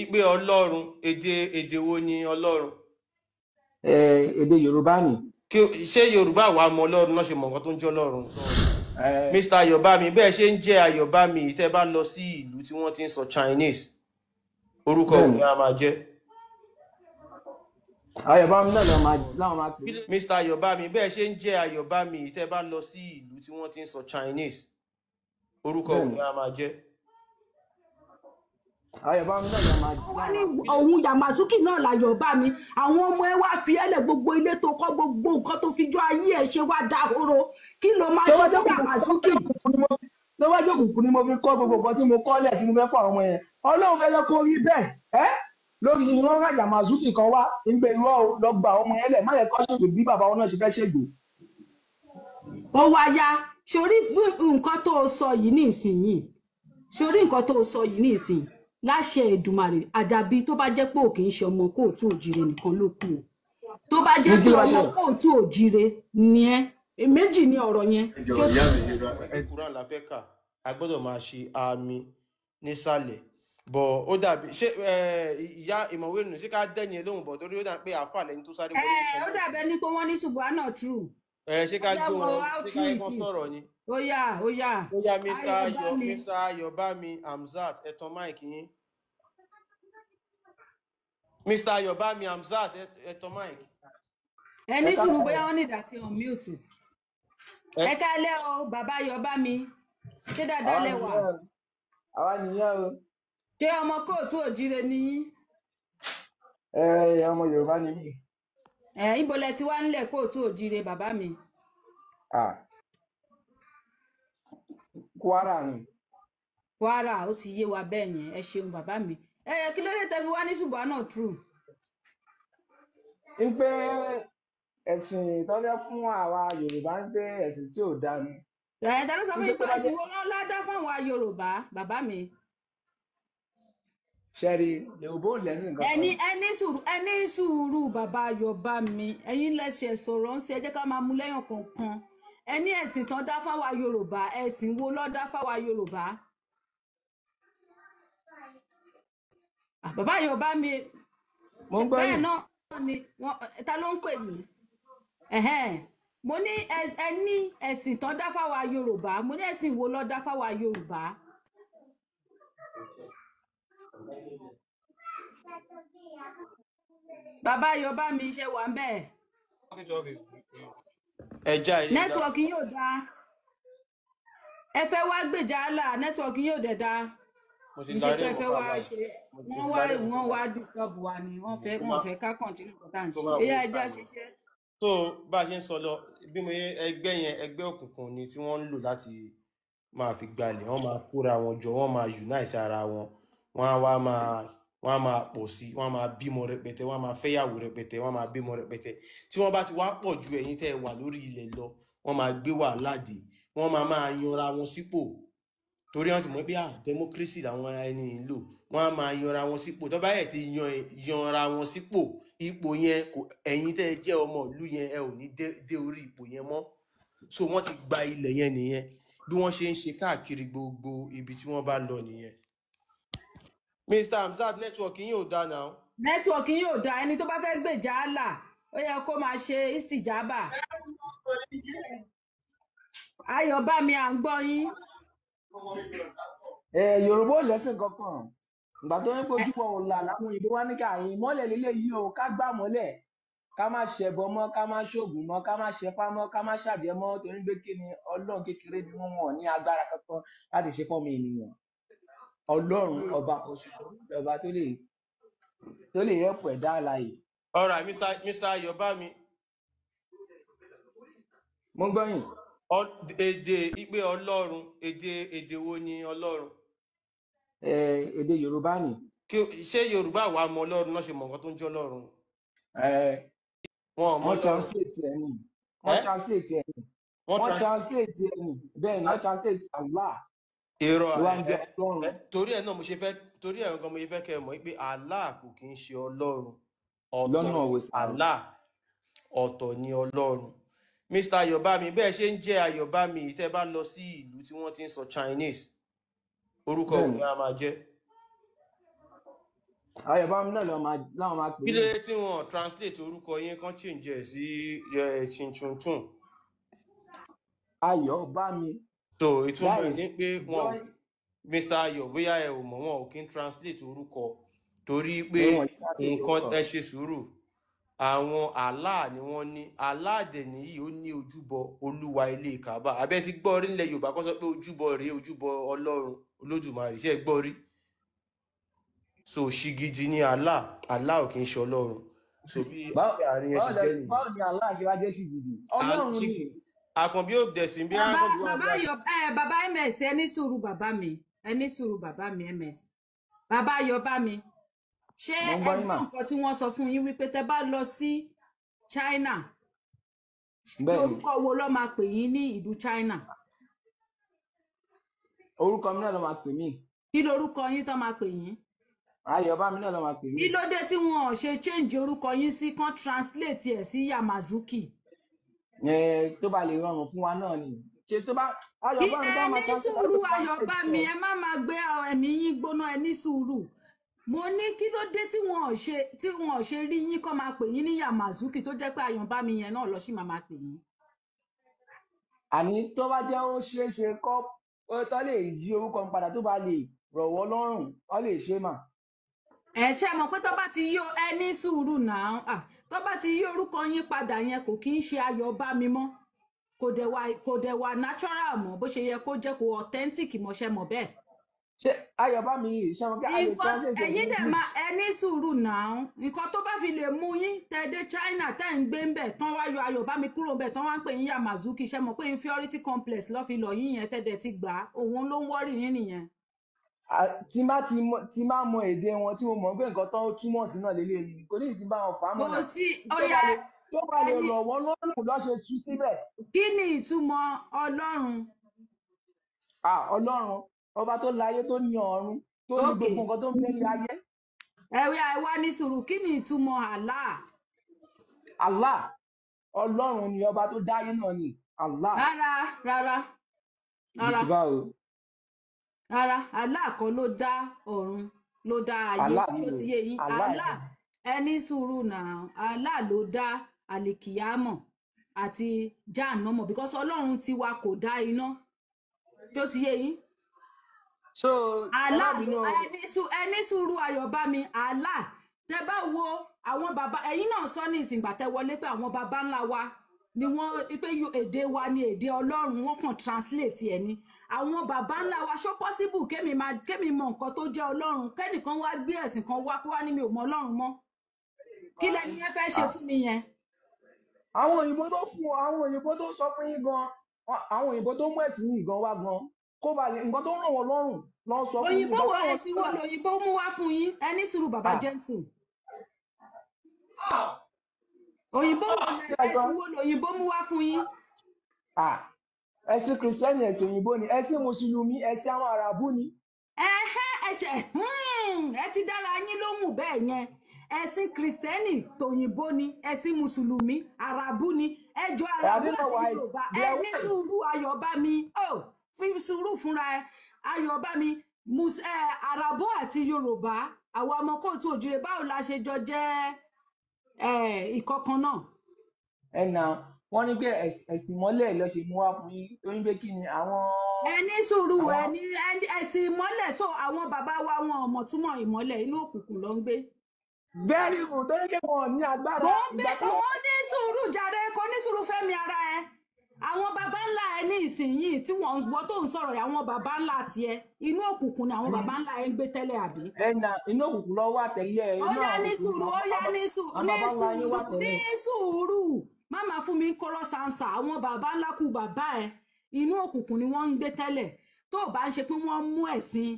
Ìpè Ọlọ́run, èdè wo ni Ọlọ́run? Èdè Yorùbá ni. Ṣé Yorùbá wà mọ Ọlọ́run náà ṣe mọ nǹkan tó ń jẹ́ Ọlọ́run? Mr. Ayọ̀bámi, bẹ́ẹ̀ ṣe ń jẹ́ Ayọ̀bámi, tẹ́ bá lọ sí ìlú tí wọ́n ti ń sọ Chinese, orúkọ wo ni a máa jẹ́? Ayọ̀bámi náà làwọn máa pè. Mr. Ayọ̀bámi, bẹ́ẹ̀ ṣe ń jẹ́ Ayọ̀bámi, tẹ́ bá lọ sí ìlú tí wọ́n ti ń sọ Chinese, orúkọ wo ni a máa jẹ́? Ayọ̀bámi náà làwọn máa jẹ́. Wọ́n ní òun Yamazuki náà l'Ayọ̀bámi. Àwọn ọmọ ẹ wá fi ẹlẹ̀ gbogbo ilé tó kọ́, gbogbo nǹkan tó fi jọ ayé ẹ̀ ṣe wá dahoro. Kí ló máa ṣe fún Yamazuki? Tó bá jẹ́ òkùnkùn ni mo fi kọ́ gbogbo nǹkan tí mo kọ́ lẹ̀ tí mo fẹ́ fún àwọn ọmọ yẹn. Ọlọ́run fẹ́ lọ kó rí bẹ́ẹ̀ ẹ́ lórí ni wọ́n rà Yamazuki kan wá ń gbé irọ́ lọ gba ọmọ yẹn lẹ̀ má yẹ kó ṣègbè bí bàbá wọn náà ṣe fẹ́ ṣègbè. Ó wá ya sórí nǹkan tó sọ yìí nísìnyìí, sórí nǹkan tó sọ yìí nísìnyìí, láṣẹ Èdùmàrè, àdàbí tó bá jẹ́ pé ò kì í ṣe ọmọ kóòtù òjìrè nìkan ló kù o. Tó bá jẹ́ pé ọmọ kóòtù òjìrè ni ẹ, méjì ni ọ̀rọ̀ yẹn. Quran la fẹ́ kà, a gbọ́dọ̀ máa ṣe àmì nísàlẹ̀ bọ̀ ó dàbí ṣé ìyá ìmọ̀wé nù ṣé ká dẹ́yìn lóhùn bọ̀ torí ó dàbí pé àáfà lẹni tó sáré wọlé. Ó dàbí ẹni pé wọ́n ní Subhana true. Ṣé ká gbé wọn, ṣé ká kọ́ sọ̀rọ̀ ni. Ó yá ó yá. Ó yá Mr. Ayọ̀bámi Hamzat, ẹ tan mic yín. Mr. Ayọ̀bámi Hamzat, ẹ tan mic. Ẹ ní sùúrù bóyá wọ́n ní ìdá tí on mute. Ẹ kálẹ́ o bàbá Ayọ̀bámi, ṣé dáadáa lẹ wà? Àwa nìyẹn o. Ṣé ọmọ kóòtù òjíire ni yín? Ọmọ Yorùbá ni mí. Ibo lẹ ti wá nílẹ̀ kóòtù òjíire bàbá mi? Kwara ni. Kwara, ó ti yé wa bẹ́ẹ̀ yẹn, ẹ ṣeun bàbá mi. Kí ló dé tẹ́ fi wá ní Subhana true? Ń pé ẹ̀sìn tó fẹ́ fún àwa Yorùbá ń pé ẹ̀sìn tí ò dáa ni. Ta ló sọ fún yín pé ẹ̀sìn wo ló dá fáwọn Yorùbá bàbá mi? Ṣẹ́rí Yorùbá ò lẹ́sìn kankan. Ẹni sùúrù bàbá Ayọ̀bámi, ẹ̀yin lẹ́sẹ̀ sọ̀rọ̀ ń ṣe, ẹ jẹ́ ká máa mú lẹ́yìn kọ̀ọ̀kan. Ẹni ẹ̀sìn tán dá fáwa Yorùbá, ẹ̀sìn wo ló dá fáwa Yorùbá? Bàbá Ayọ̀bámi, bẹ́ẹ̀ náà ni ta ló ń pè mí? Mo ní ẹni ẹ̀sìn tán dá fáwa Yorùbá, mo ní ẹ̀sìn wo ló dá fáwa Yorùbá? Bàbá Ayọ̀bámi, ṣe wà ń bẹ̀? Nẹ́tíwọ̀kì yóò dáa. Ẹ fẹ́ wá gbèjà àlà, nẹ́tíwọ̀kì yóò dẹ̀ dáa. Ìṣe pé ẹ fẹ́ wá ṣe, wọ́n wá disturb wa ni, wọ́n fẹ́ ká continue nǹkan tá à ń ṣe. Ẹyá ẹja ṣiṣẹ́. So bá a ṣe ń sọ lọ, bí mo yẹ ẹgbẹ́ yẹn, ẹgbẹ́ òkùnkùn ni tí wọ́n ń lò láti máa fi gbalẹ̀, wọ́n máa kóra wọn jọ, wọ́n máa unite ara wọn, wọ́n á wá máa wọ́n á máa pọ̀ sí, wọ́n á máa bímọ rẹpẹtẹ, wọ́n á máa fẹ́yàwó rẹpẹtẹ, wọ́n á máa bímọ rẹpẹtẹ. Tí wọ́n bá ti wá pọ̀ ju ẹ̀yin tẹ́ ẹ wà lórí ilẹ̀ lọ, wọ́n máa gbé wàhálà dé, wọ́n máa máa yanra wọn sípò. Torí wọ́n ti mọ̀ pé democracy làwọn ẹni ń lò, wọ́n á máa yanra wọn sípò. Tó bá yẹ ti yanra wọn sípò, ipò yẹn kò, ẹ̀yin tẹ́ ẹ jẹ́ ọmọ ìlú yẹn, ẹ ò ní dé orí ipò yẹn mọ́. So wọ́n ti gba ilẹ̀ yẹn nìyẹn. Bí wọ́n ṣe ń ṣe káàkiri gbogbo ibi tí wọ́n bá lọ nìyẹn. Mr. Hamzat, network yín ò dáa náà. Network yín ò dáa, ẹni tó bá fẹ́ gbèjà àlà ó yẹ kó máa ṣe istijaba. Ayọ̀bámi, à ń gbọ́ yín. Yorùbá ò lẹ́sìn kankan. Ìgbà tó ń pojú wọn ò là láwọn òyìnbó wá ní ká yín mọ́lẹ̀ lílé yìí o, ká gbà mọ́lẹ̀, ká má ṣẹbọ mọ́, ká má ṣoògùn mọ́, ká má ṣẹfá mọ́, ká má ṣàjẹ́ mọ́, torí pé kí ni Ọlọ́run kékeré ni wọ́n wọ̀n ní agbára kankan láti ṣe fọ́mọ ènìyàn. Ọlọ́run ọba kan ṣoṣo lọba tó lè help ẹ̀dá alààyè. All right, Mr. Ayọ̀bámi. Mo ń gbọ́ yín. Èdè ìpè Ọlọ́run, èdè wo ni Ọlọ́run? Èdè Yorùbá ni. Ṣé Yorùbá wà mọ Ọlọ́run náà ṣe mọ nǹkan tó ń jẹ́ Ọlọ́run? Wọ́n translate ẹ̀ ni. Wọ́n translate ẹ̀ ni. Wọ́n translate ẹ̀ ni. Bẹ́ẹ̀ ni wọ́n translate Allah. Irọ́ torí ẹ̀ náà mo ṣe fẹ́, torí ẹ̀ gan mo ṣe fẹ́ kẹ́ ẹ mọ̀ pé Allah kò kí ń ṣe Ọlọ́run. Ọ̀tọ̀ Allah, ọ̀tọ̀ ni Ọlọ́run. Mr. Ayọ̀bámi, bẹ́ẹ̀ ṣe ń jẹ́ Ayọ̀bámi, tẹ́ bá lọ sí ìlú tí wọ́n ti ń sọ Chinese, orúkọ wo ni a máa jẹ́? Ayọ̀bámi náà làwọn máa pè Kí mí. ló dé tí wọn translate orúkọ yín kan change ẹ̀ sí Chinchunchun? Ayọ̀bámi, So ìtumọ̀ that ẹ̀ is ní pé wọn ò joy. Mr. Ayọ̀, bóyá ẹ ò mọ̀, wọn ò kí ń translate orúkọ torí pé Ẹ wọ́n translate nǹkan orúkọ. ẹ ṣe sùúrù. Àwọn Allah ni wọ́n ní. Allah dẹ̀ nìyí, ó ní ojúbọ olúwa ilé Kaaba. Abẹ́ ti gbọ́ rí nílẹ̀ Yorùbá kó sọ pé ojúbọ rèé, ojúbọ Ọlọ́run Olódùmarè, ṣé ẹ gbọ́ rí? So ṣìgìdì ni Allah, Allah ò kí ń ṣe Ọlọ́run. So bí Báwo bí àárín yẹn ṣe jẹ́ nìyẹn. báwo ni Allah ṣe wá jẹ́ ṣìgìdì? Ọlọ́run ni. Àkànbí ò dẹ̀sìn bí Bàbá Àkànbí wà bàbá bí Ayọ̀ ẹ bàbá ms, ẹ ní sùúrù bàbá mi, ẹ ní sùúrù bàbá mi ms. Bàbá Ayọ̀bámi, ṣé Mo ń ẹ gbọ́ yín gbọ́ mà. nǹkan tí wọ́n sọ fún yín wípé tẹ bá lọ sí China, Bẹ́ẹ̀ ni, orúkọ wo ló máa pè yín ní ìlú China? Orúkọ mi náà ló máa pè mí. Kí lorúkọ yín tó máa pè yín? Ayọ̀bámi náà ló máa pè mí. Kí ló dé tí wọn ò ṣe change orúkọ yín sí kán translate ẹ̀ sí Yamazuki? Ẹ tó bá lè rọrùn fún wa náà ni. Ṣé tó bá Kí Ayọ̀bámi ẹ bá máa ní translate sùúrù translate Ayọ̀bámi, ẹ̀. ẹ má máa gbé ẹ̀mí yín gbóná, ẹ ní sùúrù. Mo ní kí ló dé tí wọn ò ṣe rí yín kán máa pè yín ní Yamazuki tó jẹ́ pé Ayọ̀bámi yẹn náà lọ sí máa máa pè yín. Àní tó bá jẹ́ ó ṣeé ṣe kọ́ ó tó lè yí orúkọ mi padà tó bá lè rọ̀ wọ́ lọ́rùn, ó lè ṣe mà. Ẹ ṣe mọ̀ pé tó bá ti yí ẹ ní sùúrù náà, tó bá ti yí orúkọ yín padà yẹn kò kí ń ṣe Ayọ̀bámi mọ́, kò dẹ̀ wà natural mọ́ bó ṣe yẹ kó jẹ́, kò authentic mọ́, ṣe mọ̀ bẹ́ẹ̀. Ṣé Ayọ̀bámi yìí ṣe mọ̀ pé a lè Nǹkan translate ẹ̀ ní ẹ̀yin dẹ̀ English? máa ẹ ní sùúrù náà, nǹkan tó bá fi lè mú yín tẹ́ dé China tẹ́ ń gbé ń bẹ̀ tán wá yọ Ayọ̀bámi kúrò ń bẹ̀ tán wá ń pè yín Yamazuki, ṣe mọ̀ pé inferiority complex lọ́ fi lọ yín yẹn tẹ́ dẹ̀ ti gbà á, òun ló ń wọ́rì yín nìyẹn. Tí má ti mọ tí má mọ èdè wọn tí mo mọ̀ pé nǹkan tó túmọ̀ sí náà lélẹ́yìí, kò ní ìdí bá wọn fà á Kò mọ̀nà. sí Tó ó bá yá lè tó bá lè ẹni rọ̀ wọ́n lọ́rùn lọ́ ṣe tú síbẹ̀. kí ni ìtumọ̀ Ọlọ́run? Ọlọ́run ọba tó láyé tó ní ọ̀run tó ní Okay. gbogbo nǹkan tó ń bẹ ní ayé. Ẹ̀rí àìwá ní sùúrù, kí ni ìtumọ̀ Allah? Allah Ọlọ́run ni ọba tó dáyé náà ni Allah. Rárá, rárá, rárá, Báwo? rárá, Allah kọ́ ló dá ọ̀run, ló dá ayé, Allah ni ṣó o ti yé yín? Allah Allah ni. ẹ ní sùúrù náà, Allah ló dá àlìkìyámọ̀ àti jáànámọ̀ because Ọlọ́run tiwa kò dá iná, ṣó ti yé yín? So ẹ má Allah bínú o. ẹ ní sùúrù Ayọ̀bámi, Allah tẹ bá wo àwọn bàbá ẹ̀yin náà sọ ní ìsìngbà tẹ wọlé pé àwọn bàbá ńlá wa ni wọ́n pé èdè wa ni èdè Ọlọ́run, wọ́n kàn translate ẹ̀ ni. Àwọn bàbá ńlá wa, ṣó possible kémi máa kémi mọ nǹkan tó jẹ́ Ọlọ́run kẹ́nìkan wá gbé ẹ̀sìn kan wá kó wá ní mi ò mọ Ọlọ́run mọ́? Kí lẹni yẹn fẹ́ ṣe fún mi yẹn? Àwọn òyìnbó tó fún àwọn òyìnbó tó sọ fún yín gan, àwọn òyìnbó tó mú ẹ̀sìn yìí gan wá gan, kó ba lè nǹkan tó ń ràn wọ́n lọ́rùn lọ sọ fún yín Òyìnbó nǹkan wo tó ràn ẹ̀sìn wo lòyìnbó mú wá fún yín? Ẹ ní sùúrù bàbá gentle. Òyìnbó wo kí ẹ sọ ẹ̀sìn wo lòyìnbó mú wá fún yín? Ah, ẹ̀sìn kìrìsìtẹ́nì ẹ̀sìn òyìnbó ni, ẹ̀sìn mùsùlùmí ẹ̀sìn àwọn àràbù ni. Ẹhẹ́, ẹ̀jẹ̀ ẹ ti dára yín lóhùn bẹ́ẹ̀ yẹn. Ẹ̀sìn kìrìsìtẹ́nì tòyìnbó ni, ẹ̀sìn mùsùlùmí àràbù ni, ẹjọ́ They are àràbù not àti white, Yorùbá. they Ẹ are ní white. sùúrù Ayọ̀bámi, ó fi sùúrù fúnra ẹ Ayọ̀bámi. Àràbù àti Yorùbá, àwọn ọmọ kóòtù òjìrè, báwo la ṣe jọ jẹ́ ìkọ̀kan náà? Ẹ nà wọ́n ní pé ẹ̀sìn mọ́lẹ̀ ló ṣe mú wá fún yín torí pé kí ni àwọn Ẹ ní sùúrù, àwọn ẹ ní ẹ̀sìn ìmọ́lẹ̀. So àwọn bàbá wa wọn ò mọ̀ túmọ̀ ìmọ́lẹ̀, inú òkùnkùn ló ń gbé. Very good, torí pé wọn ò ní agbára Mo ń ìgbà bẹ táwọn mo ní sùúrù jàre, kò ní sùúrù fẹ́mi ara ẹ. Àwọn baba ńlá ẹ ní ìsinyìí tí wọ́n ń gbọ́ tó ń sọ̀rọ̀ yìí, àwọn baba ńlá tiẹ̀ inú òkùnkùn ni àwọn baba ńlá ẹ ń gbé tẹ́lẹ̀ àbí? Ẹ nà inú òkùnkùn lọ wà tẹ́lẹ̀, Ó inú yá àwọn ní òkùnkùn sùúrù, ó àwọn yá bàbá ní sùúrù, àwọn ní bàbá ńlá yín wà sùúrù, ní tẹ́lẹ̀. sùúrù, má máa fún mi kọ́rọ́ sansa. Àwọn baba ńlá kú bàbá ẹ inú òkùnkùn ni wọ́n ń gbé tẹ́lẹ̀. Tó o bá ń ṣe pé wọ́n mú ẹ̀sìn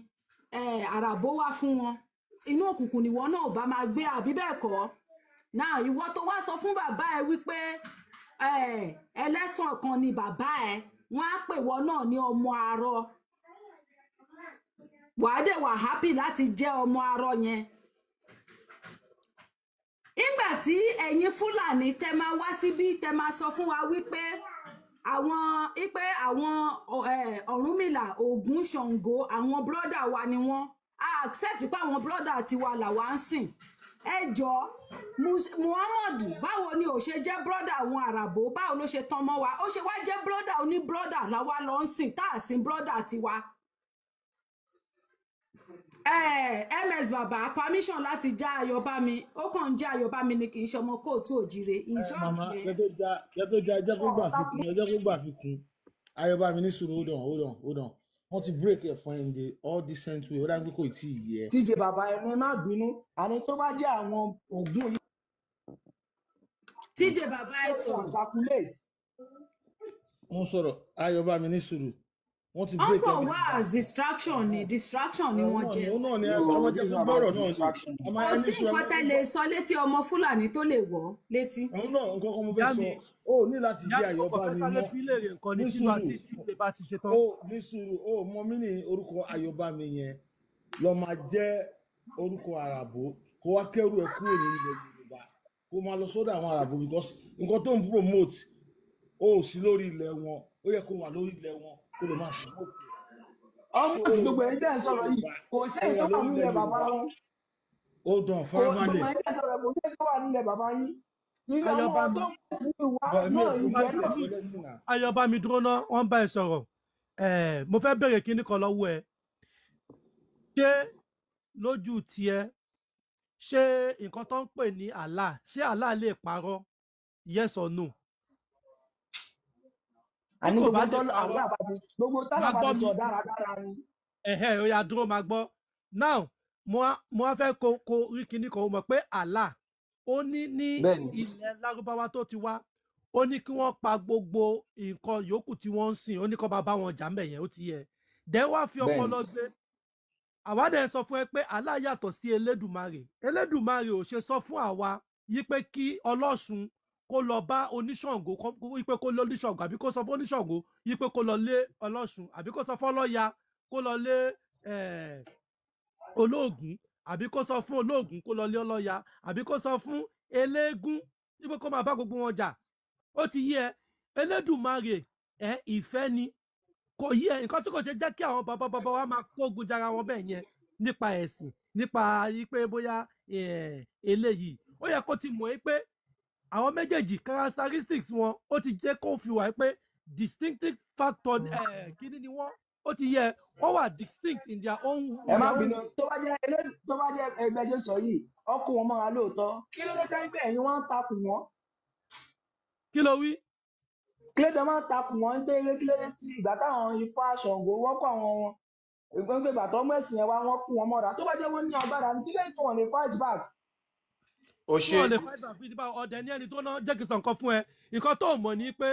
àràbó wá fún wọn, inú òkùnkùn ni wọ́n náà ò bá máa gbé, àbí bẹ́ẹ̀ kọ́? Náà ìwọ tó wá sọ fún bàbá ẹ wípé ẹlẹ́sàn kan ni bàbá ẹ, wọ́n á pè wọ́n náà ní ọmọ arọ, wàá dẹ̀ wà happy láti jẹ́ ọmọ arọ yẹn. Nígbà tí ẹ̀yin Fúlàní tẹ máa wá síbí tẹ máa sọ fún wa wípé àwọn wípé àwọn Ọ̀rúnmìlà, Ògún, Ṣàngó, àwọn bírọ́dà wa ni wọ́n. accept pé àwọn brother tiwa làwa ń sìn. Ẹ jọ, Muhammad, báwo ni ò ṣe jẹ́ brother àwọn àràbò? Báwo ló ṣe tán mọ́ wa? Ó ṣe wá jẹ́ brother oní brother làwa lọ ń sìn, tá à sin brother tiwa. Ms baba, permission láti já Ayọ̀bámi. Ó kàn ń jẹ́ Ayọ̀bámi ni, kì í ṣe ọmọ kóòtù òjire. He's just Màmá, here. jẹ́ tó já, jẹ́ kó gbà fi kún, jẹ́ kó gbà fi kún. Ayọ̀bámi, ní sùúrù. Hold on, hold on, hold on. Wọ́n ti break ẹ̀ fún ẹ in the all decent way. Ó dájú pé kò tí ì yẹ. TJ bàbá, ẹni má bínú, àní tó bá jẹ́ àwọn ògùn yìí TJ bàbá, ẹ tó sọ̀rọ̀. circulate. Wọ́n sọ̀rọ̀. Ayọ̀bámi, ní sùúrù. Wọ́n ti Wọ́n break kàn everything wá down. as distraction ni, distraction ni Òun wọ́n náà ni jẹ́. Òun náà ni No, àwọn jẹ́ this kó one gbọ́rọ̀ about náà ni. distraction. A máa Kò ẹni sí sùúrù, ẹ nǹkan máa tẹ́ lè sọ létí ọmọ Fúlàní tó lè wọ̀ ọ́ létí. Òun náà, nǹkan kan mo fẹ́ Ìyá sọ. mi, Ó ní láti ìyá jẹ́ mi, mo kàn fẹ́ Ayọ̀bámi sáré mọ́. bí léèrè nǹkan ni Ní tí sùúrù. tí bá ti ṣe tán. Ó ní sùúrù. Ó mọ mí ní orúkọ Ayọ̀bámi yẹn lọ máa jẹ́ orúkọ àràbò, kó wá kẹ́rù ẹ̀ kúrò ní ilẹ̀ Yorùbá, kó máa lọ sọ́dọ̀ àwọn àràbò, because nǹkan tó ń promote, ó ò sí lórí ilẹ̀ wọn. Ó yẹ kó wà lórí ilẹ̀ wọn, kó lè máa promote ẹ̀. Almost Ó gbogbo wà ẹ̀yin tẹ́ ń lórí sọ̀rọ̀ yìí, Yorùbá, kò sí ó èyí wà tó wà lórí ilẹ̀ nílẹ̀ bàbá Yorùbá. wọn. Ó dàn, Kò gbogbo farabalẹ̀. ẹ̀yin tẹ́ ń sọ̀rọ̀, kò sí èyí tó wà nílẹ̀ bàbá yín. Nínú àwọn Ayọ̀bámi, tó ń sí wa Bọ̀ èmi náà, ò kó má ibẹ̀ tiẹ̀ náà sọ lẹ́sìn náà. Ayọ̀bámi, dúró ná, wọ́n ń bá ẹ sọ̀rọ̀. Mo fẹ́ béèrè kinní kan lọ́wọ́ ẹ. Ṣé lójú tiẹ̀, ṣé nǹkan tó ń pè ní Allah, ṣé Allah lè parọ́? Yes or no? Tí Àní kò gbogbo bá lè tọ́lá parọ́, àlá bá ti gbogbo tálà máa bá gbọ́ ti mi. sọ dáradára ni. Ẹ̀hẹ́, ó yá, dúró, máa gbọ́. Now, mo wá fẹ́ kó rí kinní kan. Ó mọ̀ pé Allah, ó ní ní Bẹ́ẹ̀ni. ilẹ̀ Lárúbáwá tó ti wá, ó ní kí wọ́n pa gbogbo nǹkan yòókù tí wọ́n ń sìn, ó ní kó máa bá wọn jà ńbẹ̀ yẹn, ó ti yẹ. Then wá fi Bẹ́ẹ̀ni. ọpọlọ gbé. Àwa dẹ̀ sọ fún ẹ pé Allah yàtọ̀ sí Elédùmarè. Elédùmarè ò ṣe sọ fún àwa yí pé kí Ọlọ́ṣun kó lọ bá Oníṣàngó, yí pé kó lọ Oníṣàngó, àbí kó sọ fún Oníṣàngó yí pé kó lọ lé Ọlọ́ṣun, àbí kó sọ fún Ọlọ́ya kó lọ lé Olóògùn, àbí kó sọ fún Olóògùn kó lọ lé Ọlọ́ya, àbí kó sọ fún Eléégún yí pé kó máa bá gbogbo wọn jà. Ó ti yé ẹ? Elédùmarè ẹ ìfẹ́ ni. Kò yí ẹ? Nǹkan tí kò ṣe jẹ́ kí àwọn bàbá bàbá wa máa kógun jara wọn bẹ́ẹ̀ yẹn nípa ẹ̀sìn, nípa yí pé bóyá eléyìí, ó yẹ kó ti mọ̀ ẹ́ pé àwọn méjèèjì, characteristics wọn, ó ti jẹ́ kó fi wà pé distinctive factor kíní ni wọ́n. Ó ti yẹ, wọ́n wà distinct in their own Ẹ in má their own bínú, tó bá jẹ́ tó bá jẹ́ ẹgbẹ́ ṣe sọ yìí, ọkọ wọn mọ́ra lóòótọ́. Kí ló dé tẹ́ pé ẹ̀yin wọ́n ń takùn wọ́n? Kí ló wí? Kí ló dé máa ń takùn wọ́n pé kí ló dé tí ìgbà táwọn Ifá, Ṣàngó wọ́n kó àwọn wọn ìgbọ́n pé ìgbà tó mú ẹ̀sìn yẹn wá, wọ́n kó wọn mọ́ra? Tó bá jẹ́ wọ́n ní agbára ni, kí ló dé tí wọ́n lè fight back? Ó Tí ṣe. wọ́n lè fight back bíi bá ọ̀dẹ ní ẹni tó ná. Jẹ́ kí n sọ nǹkan fún ẹ. Nǹkan tó mọ̀ ni pé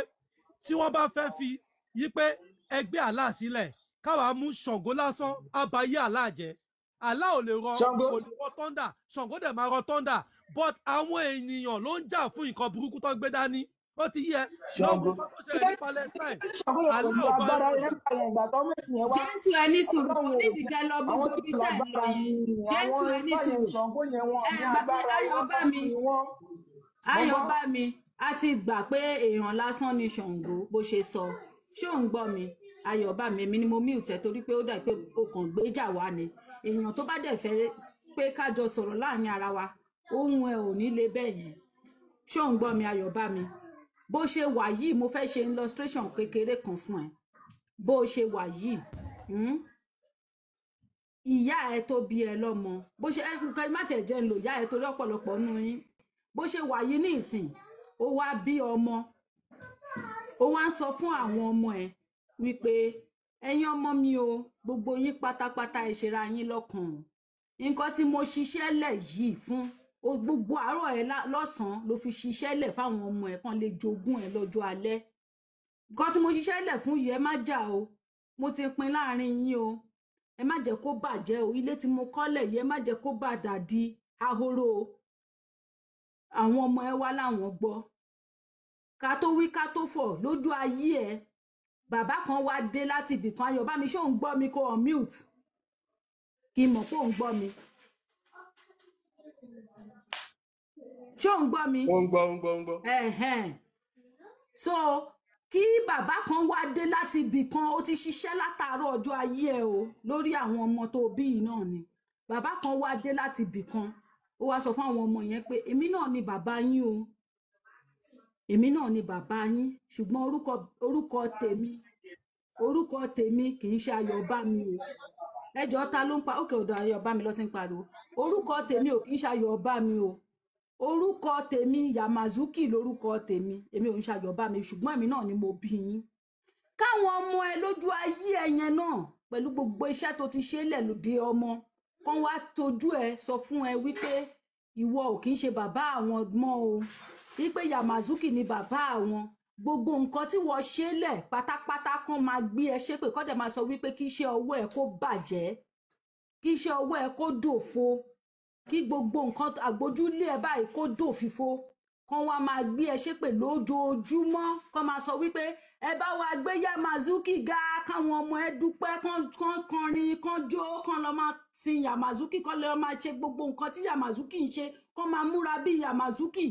tí wọ́n bá fẹ́ fi yí pé ẹgbẹ́ Allah sílẹ̀, káwa mú Ṣàngó lásán, á ba yé Allah jẹ́. Allah ò lè rọ, Ṣàngó, kò lè rọ thunder, Ṣàngó dẹ̀ máa rọ thunder, but àwọn ènìyàn ló ń jà fún nǹkan burúkú tó gbé dání. Ó ti yẹ Ṣàngó. lọ́wọ́ nǹkan tó Kí ṣẹlẹ̀ ló ní dé Palestine, tí Ṣàngó yẹn Allah pẹ̀lú ò bá agbára wọn yẹn jà. gbà yẹn, ìgbà tó mú ẹ̀sìn yẹn wá, Gentle, ẹ ní sùúrù. Kò Ọlọ́run ò nídìí fẹ́ kẹ́ lọ àwọn gbogbo tí ibi kò tẹ́ ń lọ lágbára yẹn. ni àwọn Gentle, ẹ ní Ifá yẹn, sùúrù. Ṣàngó yẹn, wọn Ẹ ní gbà pé agbára, wọn Ayọ̀bámi, lásán ni wọ́n. Mo gbọ́. Ayọ̀bámi, a ti gbà pé èèyàn lásán ni Ṣàngó, bó ṣe sọ. Ṣé ò ń gbọ́ mi? Ayọ̀bámi, èmi ni mo mute ẹ torí pé ó dà pé o kàn gbéjà wá ni. Èèyàn tó bá dẹ̀ fẹ́ pé ká jọ sọ̀rọ̀ láàrin ara wa, ohun ẹ ò ní le bẹ́ẹ̀ yẹn. Ṣé ò ń gbọ́ mi, Ayọ̀bámi? Bó ṣe wà yìí, mo fẹ́ ṣe illustration kékeré kan fún ẹ. Bó ṣe wà yìí, ìyá ẹ tó bí ẹ lọ́mọ, bó ṣe ẹ má tiẹ̀ jẹ́ ń lò ìyá ẹ torí ọ̀pọ̀lọpọ̀ nù yín. Bó ṣe wà yìí ní ìsìn, ó wá bí ọmọ, ó wá ń sọ fún àwọn ọmọ ẹ wípé ẹ̀yin ọmọ mi o, gbogbo yín pátápátá, ẹ ṣera yín lọ́kàn o. Nǹkan tí mo ṣiṣẹ́ lẹ̀ yìí fún o, gbogbo àárọ̀ ẹ lọ́sàn-án ló fi ṣiṣẹ́ lẹ̀ fáwọn ọmọ ẹ kan lè jogún ẹ lọ́jọ́ alẹ́. Nǹkan tí mo ṣiṣẹ́ lẹ̀ fún yìí, ẹ má jà o, mo ti pín láàrin yín o, ẹ má jẹ́ kó bàjẹ́ o. Ilé tí mo kọ́lẹ̀ yìí, ẹ má jẹ́ kó bàdà di ahoro o. Àwọn ọmọ ẹ wá láwọn gbọ́. Ká tó wí ká tó fọ̀, lójú ayé ẹ, bàbá kan wá dé láti ibì kan. Ayọ̀bámi, ṣé ò ń gbọ́ mi? Kó unmute kí n mọ̀ pé ò ń gbọ́ mi. Ṣé ò ń gbọ́ mi? Ó ń gbọ́, ó ń gbọ́, ó ń gbọ́. Ẹ̀hẹ́n. So kí bàbá kan wá dé láti ibì kan, ó ti ṣiṣẹ́ látàárọ̀ ọjọ́ ayé ẹ o lórí àwọn ọmọ tó bí yìí náà ni. Bàbá kan wá dé láti ibì kan, ó wá sọ fún àwọn ọmọ yẹn pé èmi náà ni bàbá yín o, èmi náà ni bàbá yín, ṣùgbọ́n orúkọ tèmi, orúkọ tèmi kì í ṣe Ayọ̀bámi o. Ẹjọ́ ta ló ń pa? Òkè ọ̀dọ̀ Ayọ̀bámi ló ti ń pariwo. Orúkọ tèmi ò kì í ṣe Ayọ̀bámi o, orúkọ tèmi Yamazuki lórúkọ tèmi, èmi ò ń ṣe Ayọ̀bámi, ṣùgbọ́n èmi náà ni mo bí yín. Káwọn ọmọ ẹ lójú ayé ẹ yẹn náà pẹ̀lú gbogbo iṣẹ́ tó ti ṣe lẹ̀ lóde ọmọ kan wá tójú ẹ sọ fún ẹ wípé ìwọ ò kì í ṣe bàbá àwọn mọ́ o, wípé Yamazuki ni bàbá àwọn. Gbogbo nǹkan tí wọ́n ṣe lẹ̀ pátápátá kan máa gbé ẹ ṣépè, kọ́ dẹ̀ máa sọ wípé kí iṣẹ́ ọwọ́ ẹ kó bàjẹ́, kí iṣẹ́ ọwọ́ ẹ kó dòfo, kí gbogbo nǹkan àgbójúlé ẹ báyìí kó dòfìfo, kán wá máa gbé ẹ ṣépè lójoojúmọ́, kán máa sọ wípé ẹ bá wa gbé Yamazuki ga, káwọn ọmọ ẹ dúpẹ́, kán kọrin, kán jó, kán lọ máa sin Yamazuki, kán lọ máa ṣe gbogbo nǹkan tí Yamazuki ń ṣe, kán máa múra bí Yamazuki,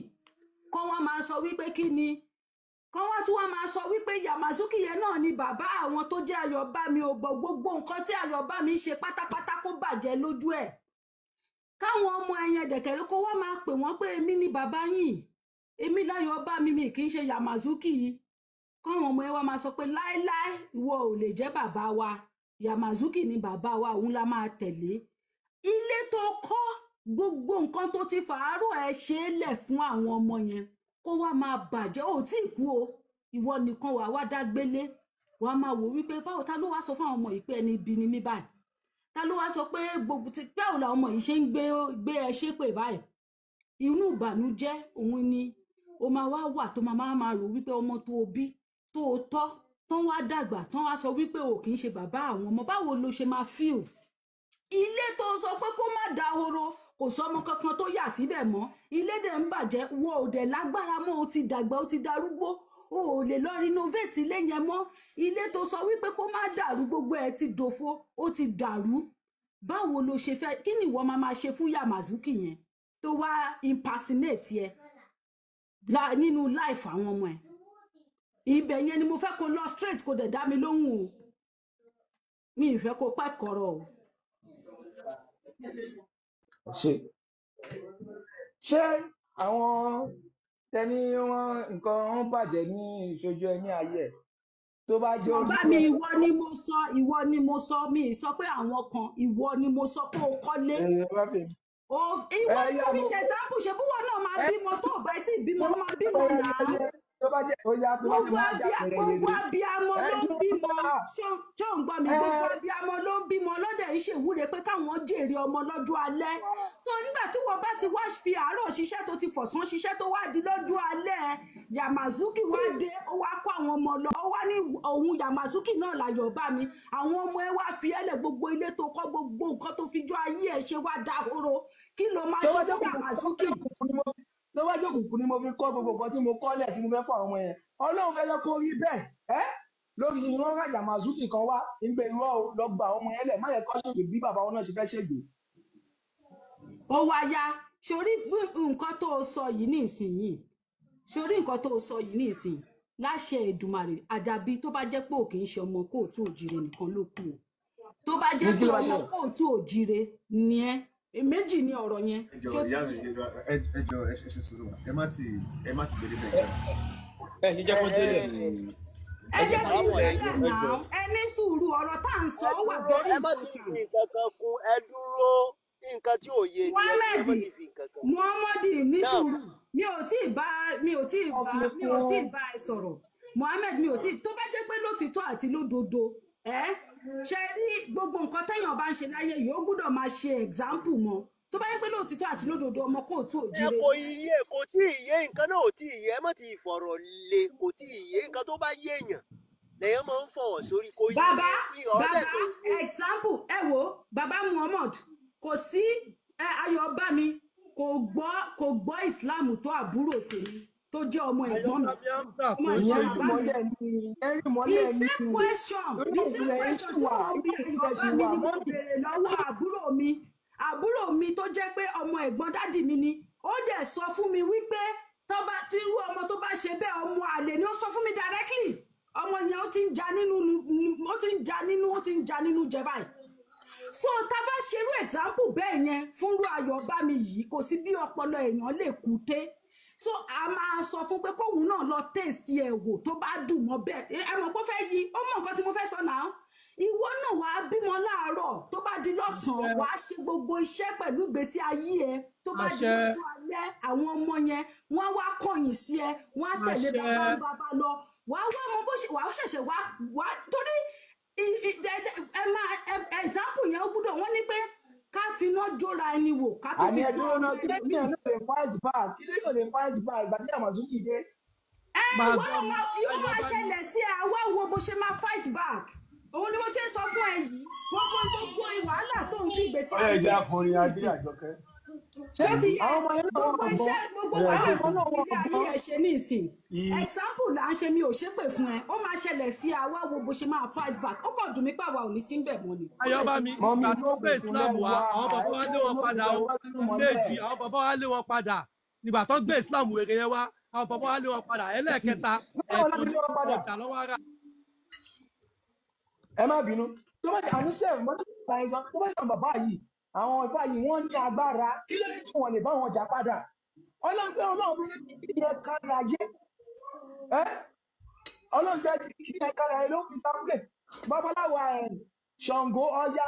kán wá máa sọ wípé kí ni, kán wá tún wá máa sọ wípé Yamazuki yẹn náà ni bàbá àwọn tó jẹ́ Ayọ̀bámi ò gbọ́, gbogbo nǹkan tí Ayọ̀bámi ń ṣe pátápátá kó bàjẹ́ lójú ẹ̀. Káwọn ọmọ ẹyẹn dẹ̀kẹ̀rẹ́ kó wá máa pè wọ́n pé èmi ni bàbá yín, èmi l'Ayọ̀bámi, mi kì í ṣe Yamazuki yìí. Káwọn ọmọ ẹ wá máa sọ pé láéláé ìwọ ò lè jẹ́ bàbá wa, Yamazuki ni bàbá wa, òun la máa tẹ̀lé. Ilé tó kọ́, gbogbo nǹkan tó ti fàárọ̀ ẹ ṣe é lẹ̀ fún àwọn ọmọ yẹn kó wá máa bàjẹ́. Ò tí ì kú o, ìwọ nìkan wàá wá dágbélé, wàá máa wò wípé báwo, ta ló wá sọ fún àwọn ọmọ yìí pé ẹni ibi ni mí báyìí, ta ló wá sọ pé gbogbo ti báwo làwọn ọmọ yìí ṣe ń gbé ẹ ṣépè báyìí. Inú ìbànújẹ́ òun ni o máa wá wà, tó máa máa rò wípé ọmọ tó o bí, tó o tọ́, tán wá dàgbà, tán wá sọ wípé o kì í ṣe bàbá àwọn ọmọ, báwo ló ṣe máa feel? Ilé tó sọ pé kó má dahoro, kò sọmọ kankan tó yà síbẹ̀ mọ́, ilé dẹ̀ ń bàjẹ́, wo ò dẹ̀ lágbára mọ́, o ti dàgbà, o ti darúgbó, o ò lè lọ renovate ilé yẹn mọ́. Ilé tó sọ wípé kó má dàrú, gbogbo ẹ̀ ti dòfo, ó ti dàrú. Báwo ló ṣe fẹ́, kí ni ìwọ máa máa ṣe fún Yamazuki yẹn tó wá impersonate yẹ nínú life àwọn ọmọ ẹ̀? Ibẹ̀ yẹn ni mo fẹ́ kó lọ straight, kó dẹ̀ dá mi lóhùn o, mi ì fẹ́ kó pẹ́ kọ̀rọ̀ o. Ṣé àwọn tẹni wọn nǹkan ń bàjẹ́ ní ìṣojú ẹni ayé ẹ̀ tó bá jẹ́ Bàbá mi, ìwọ ni mo sọ, ìwọ ni mo sọ, mi ì sọ pé àwọn kan, ìwọ ni mo sọ pé o kọ́lé. Ìwọ ni mo fi ṣe example, ṣe búwọ náà máa bímọ, tó o bá tí ì bímọ ó máa bímọ náà. Gbogbo abiyamọ ló ń bímọ, ṣó ń gbọ́ mi? Gbogbo abiyamọ ló ń bímọ lọ́dẹ̀ ń ṣèwúre pé káwọn jèrè ọmọ lọ́jọ́ alẹ́. So nígbà tí wọ́n bá ti wá fi àárọ̀ ṣiṣẹ́ tó ti fọ̀sán ṣiṣẹ́ tó wá di lọ́jọ́ alẹ́, Yamazuki wá dé, ó wá kó àwọn ọmọ lọ, ó wá ní òun Yamazuki náà l'Ayọ̀bámi. Àwọn ọmọ ẹ wá fi ẹlẹ̀, gbogbo ilé tó kọ́, gbogbo nǹkan tó fi jọ ayé ẹ̀ ṣe wá dahoro. Kí ló máa ṣe fún Yamazuki? Tó bá jẹ́ òkùnkùn ni mo fi kọ́ gbogbo nǹkan tí mo kọ́ lẹ̀ tí mo fẹ́ fún àwọn ọmọ yẹn, Ọlọ́run fẹ́ lọ kó rí bẹ́ẹ̀ ẹ́ lórí ìran ra Yamazuki kan wá ń gbé irọ́ o, lọ gba àwọn ọmọ yẹn lẹ̀, má yẹ kó ṣègbè bí bàbá wọn náà ṣe fẹ́ ṣègbè. Ó wá yá, sórí nǹkan tó o sọ yìí nísìnyìí, sórí nǹkan tó o sọ yìí nísìnyìí, láṣẹ Èdùmàrè, àdàbí tó bá jẹ́ pé ò kì í ṣe ọmọ kóòtù òjìrè nìkan ló kù o. Tó bá jẹ́ pé ọmọ kóòtù òjìrè ni ẹ́, méjì ni ọ̀rọ̀ yẹn. Ẹ jọ̀ọ́ ìyá mi, ẹ jọ̀ọ́ ẹ ṣe sùúrù, ẹ má ti gbélé bẹ́ẹ̀. Ẹ ṣe jẹ́ kó délẹ̀. Ẹ jẹ́ kí n délẹ̀ náà, ẹ ní sùúrù, ọ̀rọ̀ tá à ń sọ ó wà very ẹ má ti fi nǹkan kan kún, ẹ dúró, nǹkan tí ò yé ni ẹ má ti fi nǹkan kan. Muhammadu ní sùúrù, mi ò tí ì bá ẹ sọ̀rọ̀ Muhammed, mi ò tí, tó bá jẹ́ pé lótìtọ́ àti lódodo ẹ ṣe rí gbogbo nǹkan téèyàn bá ń ṣe láyé yìí, ó gbúdọ̀ máa ṣe example mọ́. Tó bá yẹ pé lóòtítọ́ àti lódodo ọmọ kóòtù òjìrè. Ẹ kò yé, kò tí ì yé, nǹkan náà ò tí ì yé, ẹ má ti fọ̀rọ̀ lé, kò tí ì yé, nǹkan tó bá yé èèyàn lèèyàn máa ń fọ̀wọ̀ sórí, kò yé. Bàbá bàbá example, ẹ wo bàbá Muhammad, kò sí Ayọ̀bámi kò gbọ́ Islam tó àbúrò tèmi tó jẹ́ ọmọ ẹ̀gbọ́n mi. Ọmọ ẹ̀gbọ́n bàbá mi. The same question, the same question tí mo bí Ayọ̀bámi ni mo béèrè lọ́wọ́ àbúrò mi. Àbúrò mi tó jẹ́ pé ọmọ ẹ̀gbọ́n dádì mi ni, ó dẹ̀ sọ fún mi wípé tó bá tí irú ọmọ tó bá ṣe bẹ́ẹ̀ ọmọ àlè ni. Ó sọ fún mi directly, ọmọ yẹn ó ti ń ja nínú, ó ti ń ja nínú, ó ti ń ja nínú jẹ báyìí. So tá a bá ṣerú example bẹ́ẹ̀ yẹn fúnrú Ayọ̀bámi yìí, kò sí bí ọpọlọ èèyàn lè kú té. So a máa sọ fún pé kóun náà lọ taste ẹ̀ wò, tó bá dùn mọ́ bẹ́ẹ̀. Ẹ mọ̀ pé ó fẹ́ yí, ó mọ̀ nǹkan tí mo fẹ́ sọ náà. Ìwọ náà wàá bímọ láàárọ̀, tó bá di lọ́sàn-án wàá ṣe gbogbo iṣẹ́ pẹ̀lú ìgbésí ayé ẹ, tó bá di Àṣẹ. lọ́jọ́ alẹ́ àwọn ọmọ yẹn wọ́n á wá kọ̀yìn sí ẹ, wọ́n á tẹ̀lé Àṣẹ. bàbá ń bàbá lọ, wàá wá mọ bó ṣe wàá ṣẹ̀ṣẹ̀ wá wá torí ẹ máa example yẹn ó gbúdọ̀ wọ́n ní pé ká finá jóra ẹni wò ká tó Àní fi ẹ jó dúró ọmọ náà, kí ló tí ẹlòmíì. ẹ náà lè fight back? Kí ló lè fight back ìgbà tí Àmọ̀sùnkì dé? Ẹ Máa ìwọ gbọ́ náà mi, máa yóò máa Ayọ̀bámi. ṣẹlẹ̀ sí ẹ, àwa wo bó ṣe máa fight back. Òun ni mo ṣe ń sọ fún ẹ yìí, gbogbo gbogbo wàhálà tó ń fi ìgbésí Ọyọ ayé ìjà ẹ ṣe akọrin adé nísìn àjọkẹ́. Ṣé tó ti yẹ àwọn ọmọ yẹn náà gbogbo wọn ò gbọ́n? iṣẹ́ gbogbo Ọyọ wàhálà ìjà tó Àwọn ń náà fi wọn ilé ò ayé gbọ́n. ẹ ṣe nísìn, example là ń ṣe, mi ò ṣépè fún ẹ, ó máa ṣẹlẹ̀ sí ẹ, àwa wo bó ṣe máa fight back. Ó kàn dùn mí pé àwa ò ní sí ń bẹ̀ mọ́ ni, ó dẹ̀ ṣe Ayọ̀bámi, máa Mọ̀mí ìgbà tó inú gbé òkùnkùn Islam lẹ wá, wà, àwọn bàbá wa ẹ lé kúrò wọn inú padà òkùnkùn o. ẹ wá sínú mọ́lẹ̀. Méjì, àwọn bàbá wa lé wọn padà. Nígbà tó gbé Islam wèrè yẹn wá, àwọn bàbá wa lé wọn padà. Ẹlẹ́ẹ̀kẹta, Báwo ẹ̀kan láti ní lé wọn padà? ọjà lọ́wọ́ ara. Ẹ má bínú, tó bá àníṣe mo ní ìgbà yẹn sọ, tó bá yàn bàbá yìí, àwọn ìfá yìí wọ́n ní agbára, kí ló dé tí wọ́n lè bá wọn jà padà? Ọlọ́run pé Ọlọ́run fẹ́ kí ẹ kára ayé ẹ, Ọlọ́run fẹ́ kí ẹ kára ayé ló fi sáfúlẹ̀ babaláwo ẹ, Ṣàngó, Ọya,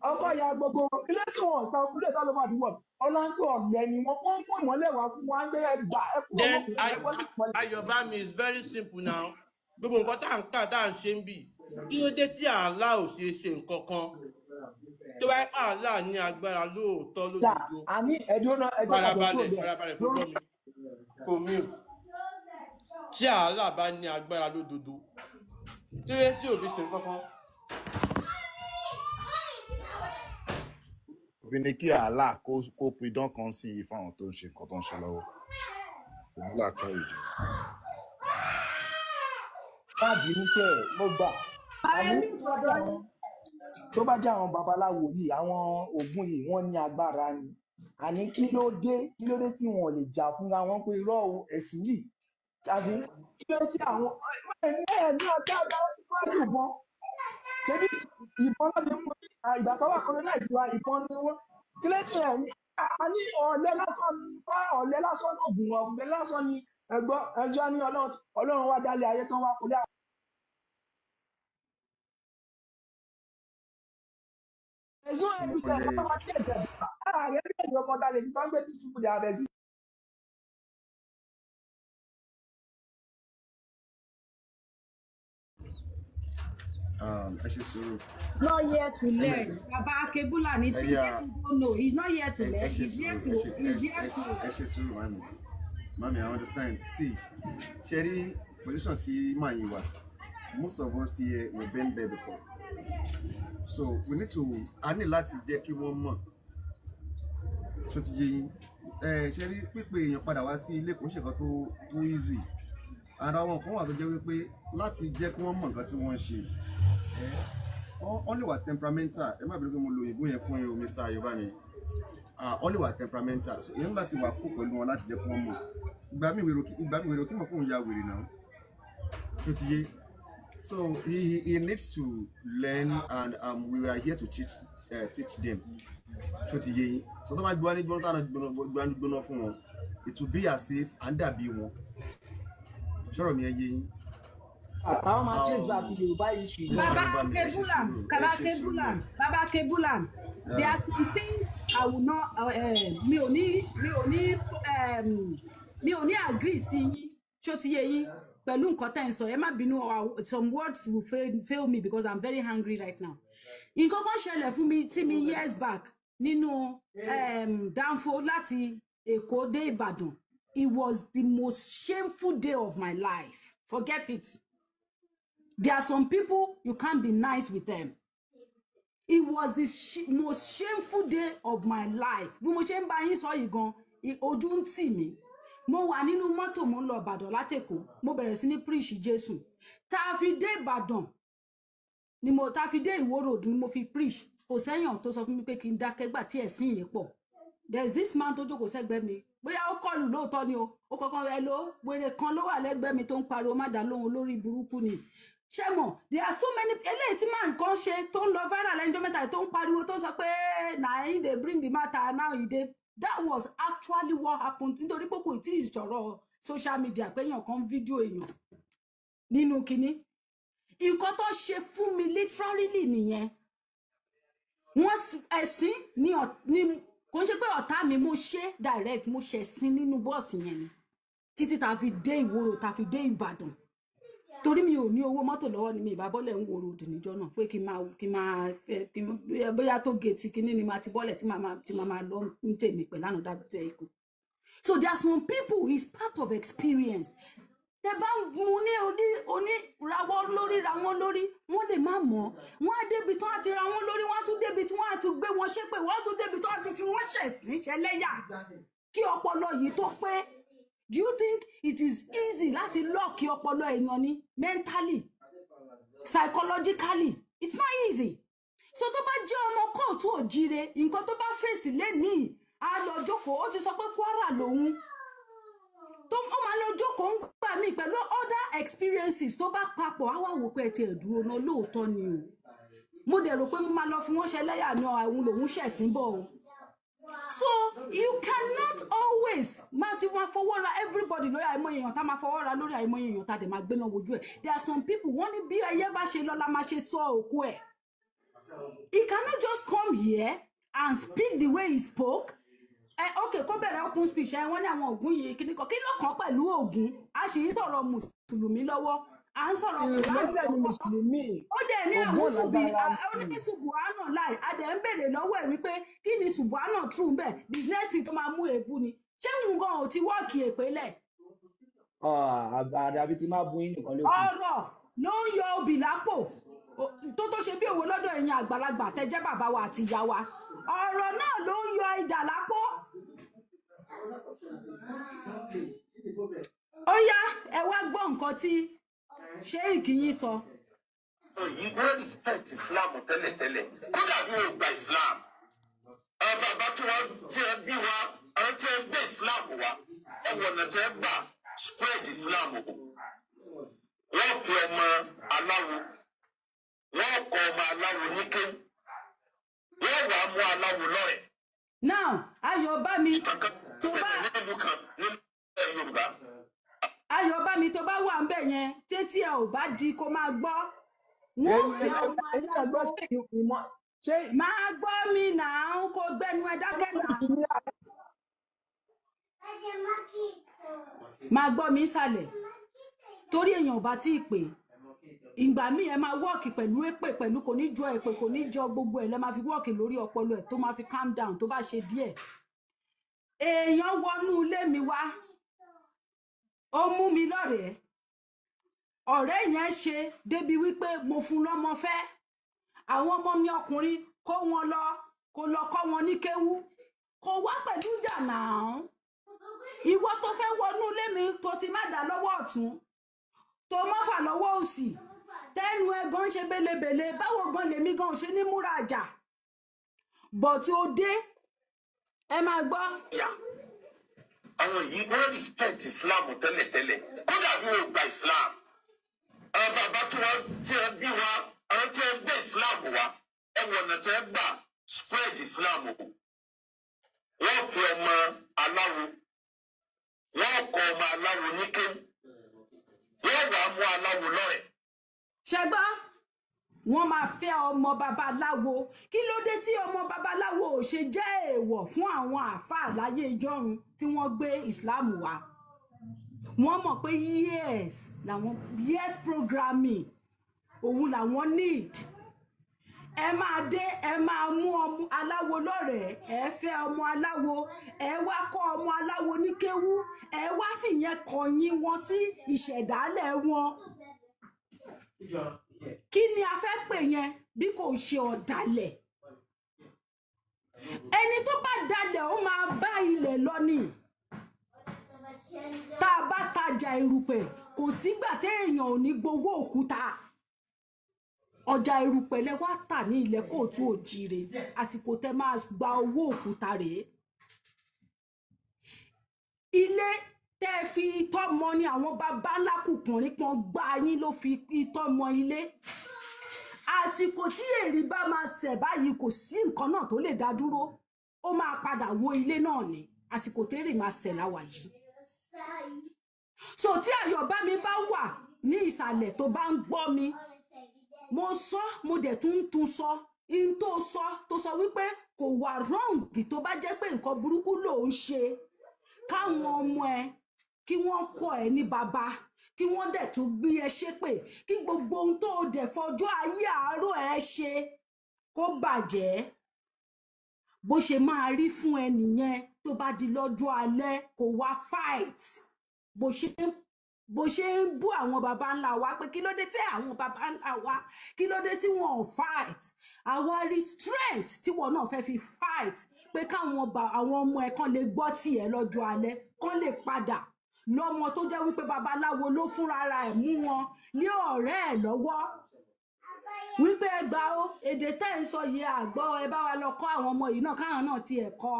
ọkọ ya gbogbo wọn. Kí ló dé tí wọ́n sáfúlẹ̀ tó ló máa dùn wọ́n? Ọlọ́run pé ọ̀lẹ ni wọ́n, wọ́n mú ìmọ́lẹ̀ wá fún wa ń gbé ẹgbà ẹ kúrò Then lókùnkùn ẹ bọ́ sí ìmọ́lẹ̀. Ayọ̀bámi is very simple now. Gbogbo nǹkan tá à ń kà tá à ń ṣe ń bì. Kí ló dé tí Allah ò ṣe ṣe nǹkan kan? Tó bá yẹ pé Allah ní agbára lóòótọ́ Sà lódodo. àní ẹ̀dùn náà ẹ jẹ́ ká jọ kúrò Farabalẹ̀ bẹ́ẹ̀ farabalẹ̀ kó lórí gbọ́ mi. Kò mí o. Tí Allah bá ní agbára lódodo. Kí ló dé tí ò fi ṣe nǹkan kan? Òfin ni kí Allah kó pidán kan sí i fáwọn tó ń ṣe nǹkan tó ń ṣe lọ́wọ́. Kò ní làákàyè jù. Má bínú sẹ́ ẹ̀, mo gbà. Àní Bàbá tó bá jẹ́ àwọn tó bá jẹ́ àwọn babaláwo yìí, àwọn ògùn yìí, wọ́n ní agbára ni. Àní kí ló dé, kí ló dé tí wọn ò lè jà fúnra wọn pé irọ́ o, ẹ̀sìn yìí àti kí ló dé tí àwọn ẹ ní ẹ ní agbára wájú ìbọn, ṣebí ìbọn náà fi mú ìgbà tó wà colonize wa, ìbọn ni wọn. Kí ló dé tí ẹ ní a ní ọ̀lẹ lásán ni wá, ọ̀lẹ lásán ní ògùn, ọ̀lẹ lásán ni ẹgbọ́ ẹjọ́ ní Ọlọ́run. Ọlọ́run wá dálé ayé tán wá kólé. There's no evidence Yes. tó bá jẹ́ ìjẹ̀bù. Ààrẹ evidence ọkọ̀ ta lè fi sọ pé these people they have existed. Ẹ ṣe sùúrù. Not here to Ẹ learn. Baba Akebula ni ẹ in yà case you don't know, he's not here to ẹ learn. ṣe He's here sùúrù, to ẹ ṣe ẹ he's ṣe here ẹ to ṣe ẹ ṣe sùúrù, mami. Mami, I understand. See, ṣe rí position tí màá yín wà. Most of us here we been there before. So we need to, a ní láti jẹ́ kí wọ́n mọ̀. Ṣó ti yé yín? Ẹ ṣe rí pípé èèyàn padà wá sí ilé kò ń ṣe nǹkan tó easy. And àwọn kan wà tó jẹ́ wípé láti jẹ́ kí wọ́n mọ̀ nǹkan tí wọ́n ń ṣe. Wọ́n lè wà temperamental. Ẹ má bínú pé mo lo òyìnbó yẹn fún yín o, Mr. Ayọ̀bámi. Wọ́n lè wà temperamental. So èèyàn ní láti wà kó pẹ̀lú wọn láti jẹ́ kí wọ́n mọ̀. Ìgbà mi wèrè kí mọ̀ pé òun ya wèrè náà. Ṣó ti yé? So he needs to learn, and we are here to teach them. Ṣó ti yé yín? So tó bá gbé wá ní gbóná, táwọn gbé wá ní gbóná fún wọn, it will be as if à ń dàbí wọn. Ṣọ́rọ̀ mi ẹ yé yín? Àwọn máa trace back Um, Yorùbá history Mr. náà. Baba Ayọ̀bámi, ẹ ṣe Akebulan, sùúrù, ẹ Baba ṣe sùúrù. Akebulan, Baba Akebulan. There Yeah. are some things I will not. Mi ò ní agree sí yín. Ṣó ti yé yín? Pẹ̀lú nǹkan tẹ́ ń sọ, ẹ má bínú, some words will fail me because I'm very hungry right now. Nǹkan kan ṣẹlẹ̀ fún mi tí mi years back nínú Danfo láti Èkó dé Ìbàdàn. It was the most shameful day of my life. Forget it. There are some people you can't be nice with them. It was the most shameful day of my life. Bí mo ṣe ń bá yín sọ yìí gan, ojú ń tì mí. Mo wà nínú mọ́tò, mo ń lọ Ìbàdàn látẹ̀kọ́. Mo bẹ̀rẹ̀ sí ní preach Jésù. Tá a fi dé Ìbàdàn ni mo tá a fi dé Ìwó Road ni mo fi preach. Kò sẹ́yàn tó sọ fún mi pé kí n dákẹ́ gbà tí ẹ̀sìn yìí pọ̀. There is this man tó jókòó sẹ́gbẹ́ mi. Bóyá ó kọlù lóòótọ́ ni o. Ó kọ́kọ́ ẹ ló wèrè kan ló wà lẹ́gbẹ́ mi tó ń pariwo má dá lóhùn, olórí burúkú ni. Ṣé mọ̀, there are so many eléyìí tí máa nǹkan ṣe tó ń lọ viral lẹ́jọ́ mẹ́ta yìí, tó ń pariwo, tó ń sọ pé na him dey bring the matter now, he dey. That was actually what happened, nítorí pé kò tí ì sọ̀rọ̀ social media pé èèyàn kan fídíò èèyàn nínú kinní. Nǹkan tó ṣe fún mi literally nìyẹn. Wọ́n ẹ̀sìn ní kò ń ṣe pé ọ̀tá mi, mo ṣe direct, mo ṣẹ̀sìn nínú bọ́ọ̀sì yẹn ni títí tá a fi dé Ìwòrò, tá a fi dé Ìbàdàn, torí mi ò ní owó mọ́tò lọ́wọ́ ni mi ìbá bọ́lẹ̀ ń wòrò òdì níjọ́ náà pé kí n máa kí n máa fẹ́ kí n bóyá tó géètì kínní ni màá ti bọ́lẹ̀ tí màá máa lọ ń tèmi pẹ̀lú ànádà vehicle. So there are some people, it's part of experience. Tẹ bá ń mu ní oní oní rawọ́ lórí ra wọ́n lórí, wọ́n lè má mọ̀. Wọ́n á débi tí wọ́n á ti ra wọ́n lórí, wọ́n á tún débi tí wọ́n á tún gbé wọn ṣépè, wọ́n á tún débi tí wọ́n á ti fi wọ́n ṣẹ̀sín ṣẹlẹ́yà kí ọpọlọ yìí tó pé. Do you think it is easy láti lock ọpọlọ èèyàn ni mentally, psychologically? It's not easy. So tó bá jẹ́ ọmọ kóòtù òjíire, nǹkan tó bá fèsì lénìí, á lọ jókòó. Ó ti sọ pé Kwara lòun tó, ó máa lọ jókòó ń gbà mí pẹ̀lú other experiences tó bá papọ̀, á wà wò pé ẹ ti ẹ̀ dúró náà, lóòótọ́ ni o, mo dẹ̀ rò pé mo máa lọ fi wọ́n ṣẹlẹ́yà ní àwọn lòun ṣẹ̀sín bọ̀ o. So you cannot always máa ti máa fọwọ́ ra everybody lórí. Àìmọye èèyàn tá máa fọwọ́ ra lórí, àìmọye èèyàn tá dẹ̀ máa gbéná wojú ẹ̀. There are some people, wọ́n ní bí ẹyẹ bá ṣe lọ la máa ṣe sọ òkú ẹ̀. He cannot just come here and speak the way he spoke. Ẹ ok, kó bẹ̀rẹ̀ open speech ẹ. Wọ́n ní àwọn Ògún yìí kíní kan, kí ló kàn pẹ̀lú Ògún? A sì ń sọ̀rọ̀ mùsùlùmí lọ́wọ́, à ń sọ̀rọ̀ Kùránì Ìmọ́lẹ̀ ni lọ́wọ́. Mùsùlùmí. Ó dẹ̀ ní Ògún àwọn ṣùbí lágbára. ó ní ṣùbùhánà láì. A dẹ̀ ń béèrè lọ́wọ́ ẹ̀ wípé kí ni ṣùbùhánà true bẹ́ẹ̀. The next thing tó máa mú èébú ni. Ṣé òun gan ò ti wọ́ọ̀kì èpè lẹ̀? Àdàbí ti máa bu yín nìkan ló kù. Ọ̀rọ̀ ló ń yọ obì lápò tó ṣe bí òwe lọ́dọ̀ ẹ̀yin àgbàlagbà tẹ́ jẹ́ bàbá wa àti ìyá wa. Ọ̀rọ̀ náà ló ń yọ idà lápò. Ó yá, ẹ wá gbọ́ nǹkan tí sheik yín sọ. Yìí wọ́n respect Islam tẹ́lẹ̀tẹ́lẹ̀, kódà bí wọ́n gba Islam. Àwọn bàbá tí wọ́n tí ẹ bí wa, àwọn tí ẹ gbé Islam wa, ẹ wọ̀nà tí ẹ gbà spread Islam o. Wọ́n fi ọmọ aláwo, wọ́n kọ ọmọ aláwo ní kéwú, wọ́n wàá mú aláwo lọ́rẹ̀. Now, Ayọ̀bámi, Ìtàn kan tó bá ṣẹlẹ̀ nílùú kan nílẹ̀ Yorùbá. Ayọ̀bámi, tó bá wà ń bẹ̀ yẹn, tétí ẹ ò bá di kó máa gbọ́, wọ́n fẹ́ ọmọ Èmi náà gbọ́ aláwo. ṣé ìmọ̀ ṣé Máa gbọ́ mi náà, kó gbẹnu ẹ dákẹ́ náà. Mùsùlùmí. Máa gbọ́ mi sàlẹ̀, torí èèyàn ò bá tí ì pè ìgbà míì, ẹ máa wọ́ọ̀kì pẹ̀lú èpè, pẹ̀lú kò ní jọ èpè, kò ní jọ gbogbo ẹ̀ lẹ́ máa fi wọ́ọ̀kì lórí ọpọlọ ẹ̀ tó máa fi calm down. Tó bá ṣe díẹ̀, èèyàn wọnú ilé mi wá, ó mú mi lọ́rẹ̀ẹ́. Ọ̀rẹ́ yẹn ṣe débi wípé mo fún lọ́mọ fẹ́. Àwọn ọmọ mi ọkùnrin, kó wọn lọ, kó lọ kọ́ wọn ní kéwú, kó wá pẹ̀lú ìjà náà. Ìwọ tó fẹ́ wọnú ilé mi, tó ti má dà lọ́wọ́ ọ̀tún, tó má fà lọ́wọ́ òsì, tẹ́nu ẹ gan ṣe belebele, báwo gan lèmi gan ò ṣe ní múra àjà bọ̀ tí ó dé? Ẹ máa gbọ́. Yà àwọn yìí wọ́n respect Islam tẹ́lẹ̀tẹ́lẹ̀, kódà bí wọ́n gba Islam. Àwọn bàbá tí wọ́n tí ẹ bí wa, àwọn tí ẹ gbé Islam wa, ẹ wọ̀nà tí ẹ gbà spread Islam o. Wọ́n fi ọmọ aláwo, wọ́n kọ ọmọ aláwo ní kéwú, wọ́n wàá mú aláwo lọ́rẹ̀. Ṣẹgbọ́, wọ́n máa fẹ́ ọmọ babaláwo. Kí ló dé tí ọmọ babaláwo ò ṣe jẹ́ èèwọ̀ fún àwọn àáfàá láyé ìjọ́run tí wọ́n gbé Islam wá? Wọ́n mọ̀ pé yes làwọn, yes programming òun làwọn need. Ẹ máa dé, ẹ máa mú ọmọ aláwo lọ́rẹ̀ẹ́, ẹ fẹ́ ọmọ aláwo, ẹ wá kọ́ ọmọ aláwo ní kéwú, ẹ wá fìyẹn kọ̀yìn wọn sí ìṣẹ̀dálẹ̀ wọn. Kí ni a fẹ́ pè yẹn bí kò ṣe ọ̀dàlẹ̀? Ẹni tó bá dalẹ̀, ó máa bá ilẹ̀ lọ ni. Tá a bá tajà erùpẹ̀, kò sígbà téèyàn ò ní gbowó òkúta. Ọjà erùpẹ̀ lẹ wá tà ní ilẹ̀ kóòtù òjìrè, àsìkò tẹ máa gba owó òkúta rèé. Ilé Tẹ́ ẹ fi itọ́ mọ ni àwọn baba ńlá kùkùnrin kan gbá yín ló fi itọ́ mọ ilé. Àsìkò tí èrì bá máa ṣẹ̀ báyìí, kò sí nǹkan náà tó lè dá dúró, ó máa padà wó ilé náà ni. Àsìkò tẹ́rì máa ṣẹ̀ láwà yìí. So tí Ayọ̀bámi bá wà ní ìsàlẹ̀ tó bá ń gbọ́ mi, mo sọ, mo dẹ̀ tún ń tún sọ, in tó sọ, tó sọ wípé kò wà wrong tó bá jẹ́ pé nǹkan burúkú ló ń ṣe, káwọn ọmọ ẹ kí wọ́n kọ́ ẹ ní bàbá, kí wọ́n dẹ̀ tún gbé ẹ ṣépè, kí gbogbo ohun tó o dẹ̀ fọjọ́ ayé àárọ̀ ẹ ṣe kó bàjẹ́, bó ṣe máa rí fún ẹ nìyẹn. Tó bá di lọ́jọ́ alẹ́, kó wá fight. Bó ṣe ń bú àwọn baba ńlá wa pé kí ló dé tí àwọn baba ńlá wa, kí ló dé tí wọn ò fight, àwa rí strength tí wọn náà fẹ́ fi fight pé káwọn àwọn ọmọ ẹ kàn lè gbọ́ tiẹ̀ lọ́jọ́ alẹ́, kàn lè padà lọ́mọ tó jẹ́ wípé babaláwo ló fúnra ẹ̀ mú wọn ní ọ̀rẹ́ ẹ̀ lọ́wọ́ wípé ẹ gbà ó, èdè tẹ́ ń sọ yìí àgbọ́, ẹ bá wa lọ kọ́ àwọn ọmọ yìí náà, káwọn náà tiẹ̀ kọ́.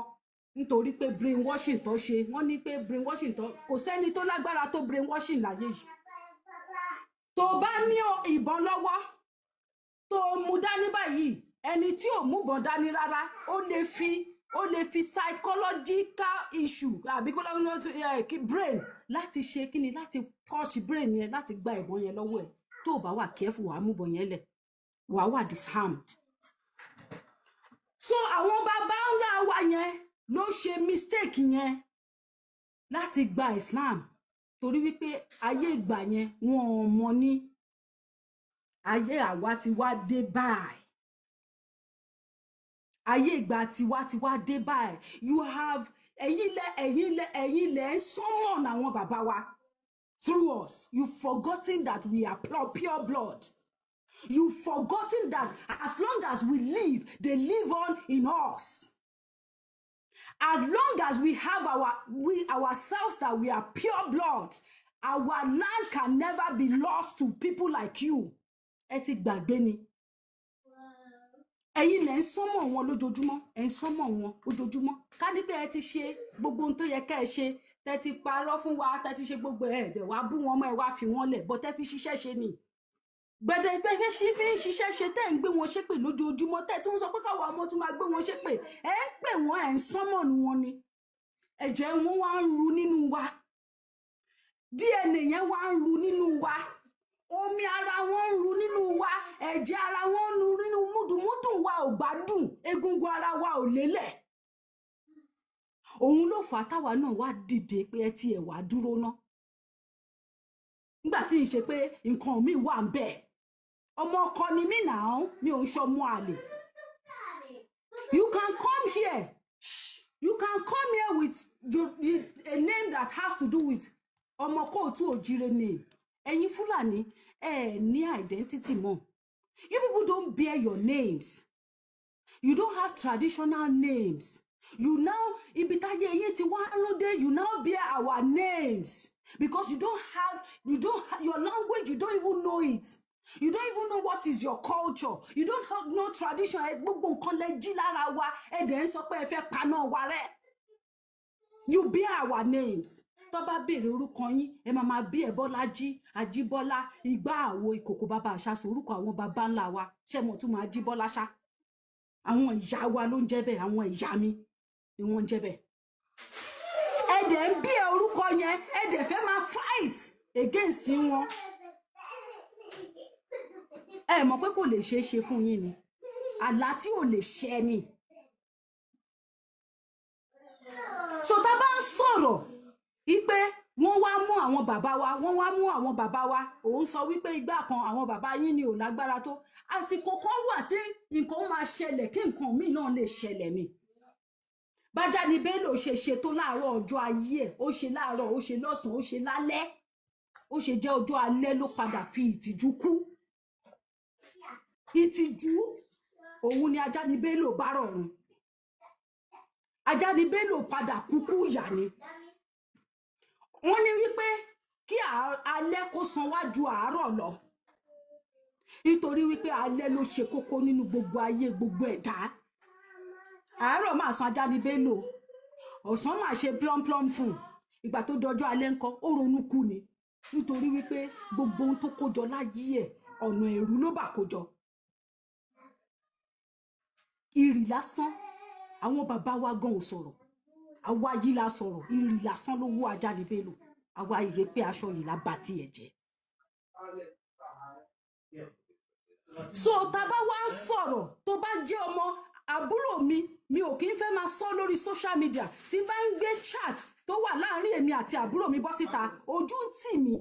Nítorí pé brainwashing tó ṣe, wọ́n ní pé brainwashing tó, kò sẹ́ni tó lágbára tó brainwashing láyé yìí. Tó bá ní ìbọn lọ́wọ́ tó mú dání báyìí, ẹni tí ò múbọn dání rárá, ó lè fi psychological issue àbí kó lọ́wọ́ kí brain láti ṣe kí ni, láti touch brain yẹn, láti gba ìbọn yẹn lọ́wọ́ ẹ̀. Tó o bá wà careful, wàá múbọn yẹn lẹ̀, wàá wà disarmed. So àwọn bàbá ńlá wa yẹn ló ṣe mistake yẹn láti gba Islam, torí wípé ayé ìgbà yẹn wọn ò mọ ní ayé àwa ti wá dé báyìí. Ayé ìgbà tiwa ti wá dé báyìí. You have ẹ̀yin lẹ ń summon àwọn bàbá wa through us. You forgotten that we are pure blood. You forgotten that as long as we live, they live on in us. As long as we have our we ourselves, that we are pure blood, our land can never be lost to people like you. Ẹ ti gbàgbé ni. Ẹ̀yin lẹ ń summon wọn lójoojúmọ́, ẹ ń summon wọn lójoojúmọ́. Ká ní pé ẹ ti ṣe gbogbo ohun tó yẹ ká ẹ ṣe, tẹ ti parọ́ fún wa, tẹ ti ṣe gbogbo ẹ, dẹ̀ wá bú wọn mọ́, ẹ wá fi wọ́n lẹ̀ bọ́, tẹ fi ṣiṣẹ́ ṣe ni gbẹdẹ fẹfẹ ṣí fi ń ṣiṣẹ́ ṣe. Tẹ́ ń gbé wọn ṣépè lójoojúmọ́, tẹ́ tún sọ pé káwọn ọmọ tún máa gbé wọn ṣépè, ẹ ń pè wọ́n, ẹ ń summon wọn ni. Ẹ̀jẹ̀ wọn wá ń ru nínú wa, DNA yẹn wá ń ru nínú wa, omi ara wọn ń ru nínú wa, ẹ̀jẹ̀ ara wọn ń ru nínú múdùmúdù wa, ò gbádùn, egungun ara wa ò lélẹ̀. Òun ló fà á táwa náà wá dìde pé ẹ tiẹ̀ wá dúró ná, nígbà tí n ṣe pé nǹkan mi wà ń bẹ̀. Ọmọ ọkọ ni mí náà, mi ò ń ṣọmọ àlè. You can come here, you can come here with a name that has to do with ọmọ kóòtù òjire name. Ẹ̀yin Fúlàní, ẹ ní identity mọ́. You people don't bear your names. You don't have traditional names. You now, ibi táyé yín ti wá rún dé, you now bear our names because you don't have your language. You don't even know it. You don't even know what is your culture. You don't have no tradition. Ẹ gbogbo nǹkan lẹ jí lára wa. Ẹ dẹ̀ ń sọ pé ẹ fẹ́ paná wa rẹ́. You bear our names. Tó bá béèrè orúkọ yín, ẹ máa máa bí ẹ Bọ́lájí, Ajíbọ́lá, ìgbà àwo, ìkòkò bàbá àṣàṣù, orúkọ àwọn bàbá ńlá wa. Ṣé mo tún máa Ajíbọ́lá ṣá? Àwọn ìyá wa ló ń jẹ́ bẹ́ẹ̀, àwọn ìyá mi ni wọ́n ń jẹ́ bẹ́ẹ̀. Ẹ dẹ̀ ń bí ẹ orúkọ yẹn, ẹ dẹ̀ fẹ́ máa fight against wọn. Ẹ mọ̀ pé kò lè ṣeé ṣe fún yín ni, àlá tí ò lè ṣẹ ni. So tá a bá ń sọ̀rọ̀ wípé wọ́n wá mú àwọn bàbá wa, wọ́n wá mú àwọn bàbá wa, òun sọ wípé ìgbà kan àwọn bàbá yín ni ò lágbára tó. Àsìkò kan wà tí nǹkan máa ṣẹlẹ̀ kí nǹkan míì náà lè ṣẹlẹ̀ ni. Bájá ni Bello ṣe ṣe tó láàárọ̀ ọjọ́ ayé ẹ̀, ó ṣe láàárọ̀, ó ṣe lọ́sàn-án, ó ṣe lálẹ́, ó ṣe jẹ́ ọjọ́ alẹ́ ló padà fi ìtìjú kú. Ìtìjú òun ni Ajá ni Bello bá rọrùn. Ajá ni Bello padà kúkú ìyà ni. Wọ́n ní wípé kí alẹ́ kó san wá ju àárọ̀ lọ, nítorí wípé alẹ́ ló ṣe kókó nínú gbogbo ayé gbogbo ẹ̀dá. Àárọ̀ máa san Ajá ni Bello, ọ̀sán máa ṣe plọ́nplọ́n fún un. Ìgbà tó dọjọ́ alẹ́ ńkọ́, ó ronú kú ni, nítorí wípé gbogbo ohun tó kójọ láyé ẹ̀, ọ̀nà èrú ló bà kójọ. Ìrì lásán, àwọn bàbá wa gan ò sọ̀rọ̀, àwa yìí la sọ̀rọ̀. Ìrì lásán ló wó ajá ní Bello, àwa ìrè pé aṣọ yìí la bà tiẹ̀ jẹ́. So tá a bá wá ń sọ̀rọ̀, tó bá jẹ́ ọmọ àbúrò mi, mi ò kí ń fẹ́ máa sọ lórí social media. Tí n bá ń gbé chat tó wà láàárín èmi àti àbúrò mi bọ́ síta, ojú ń tì mí.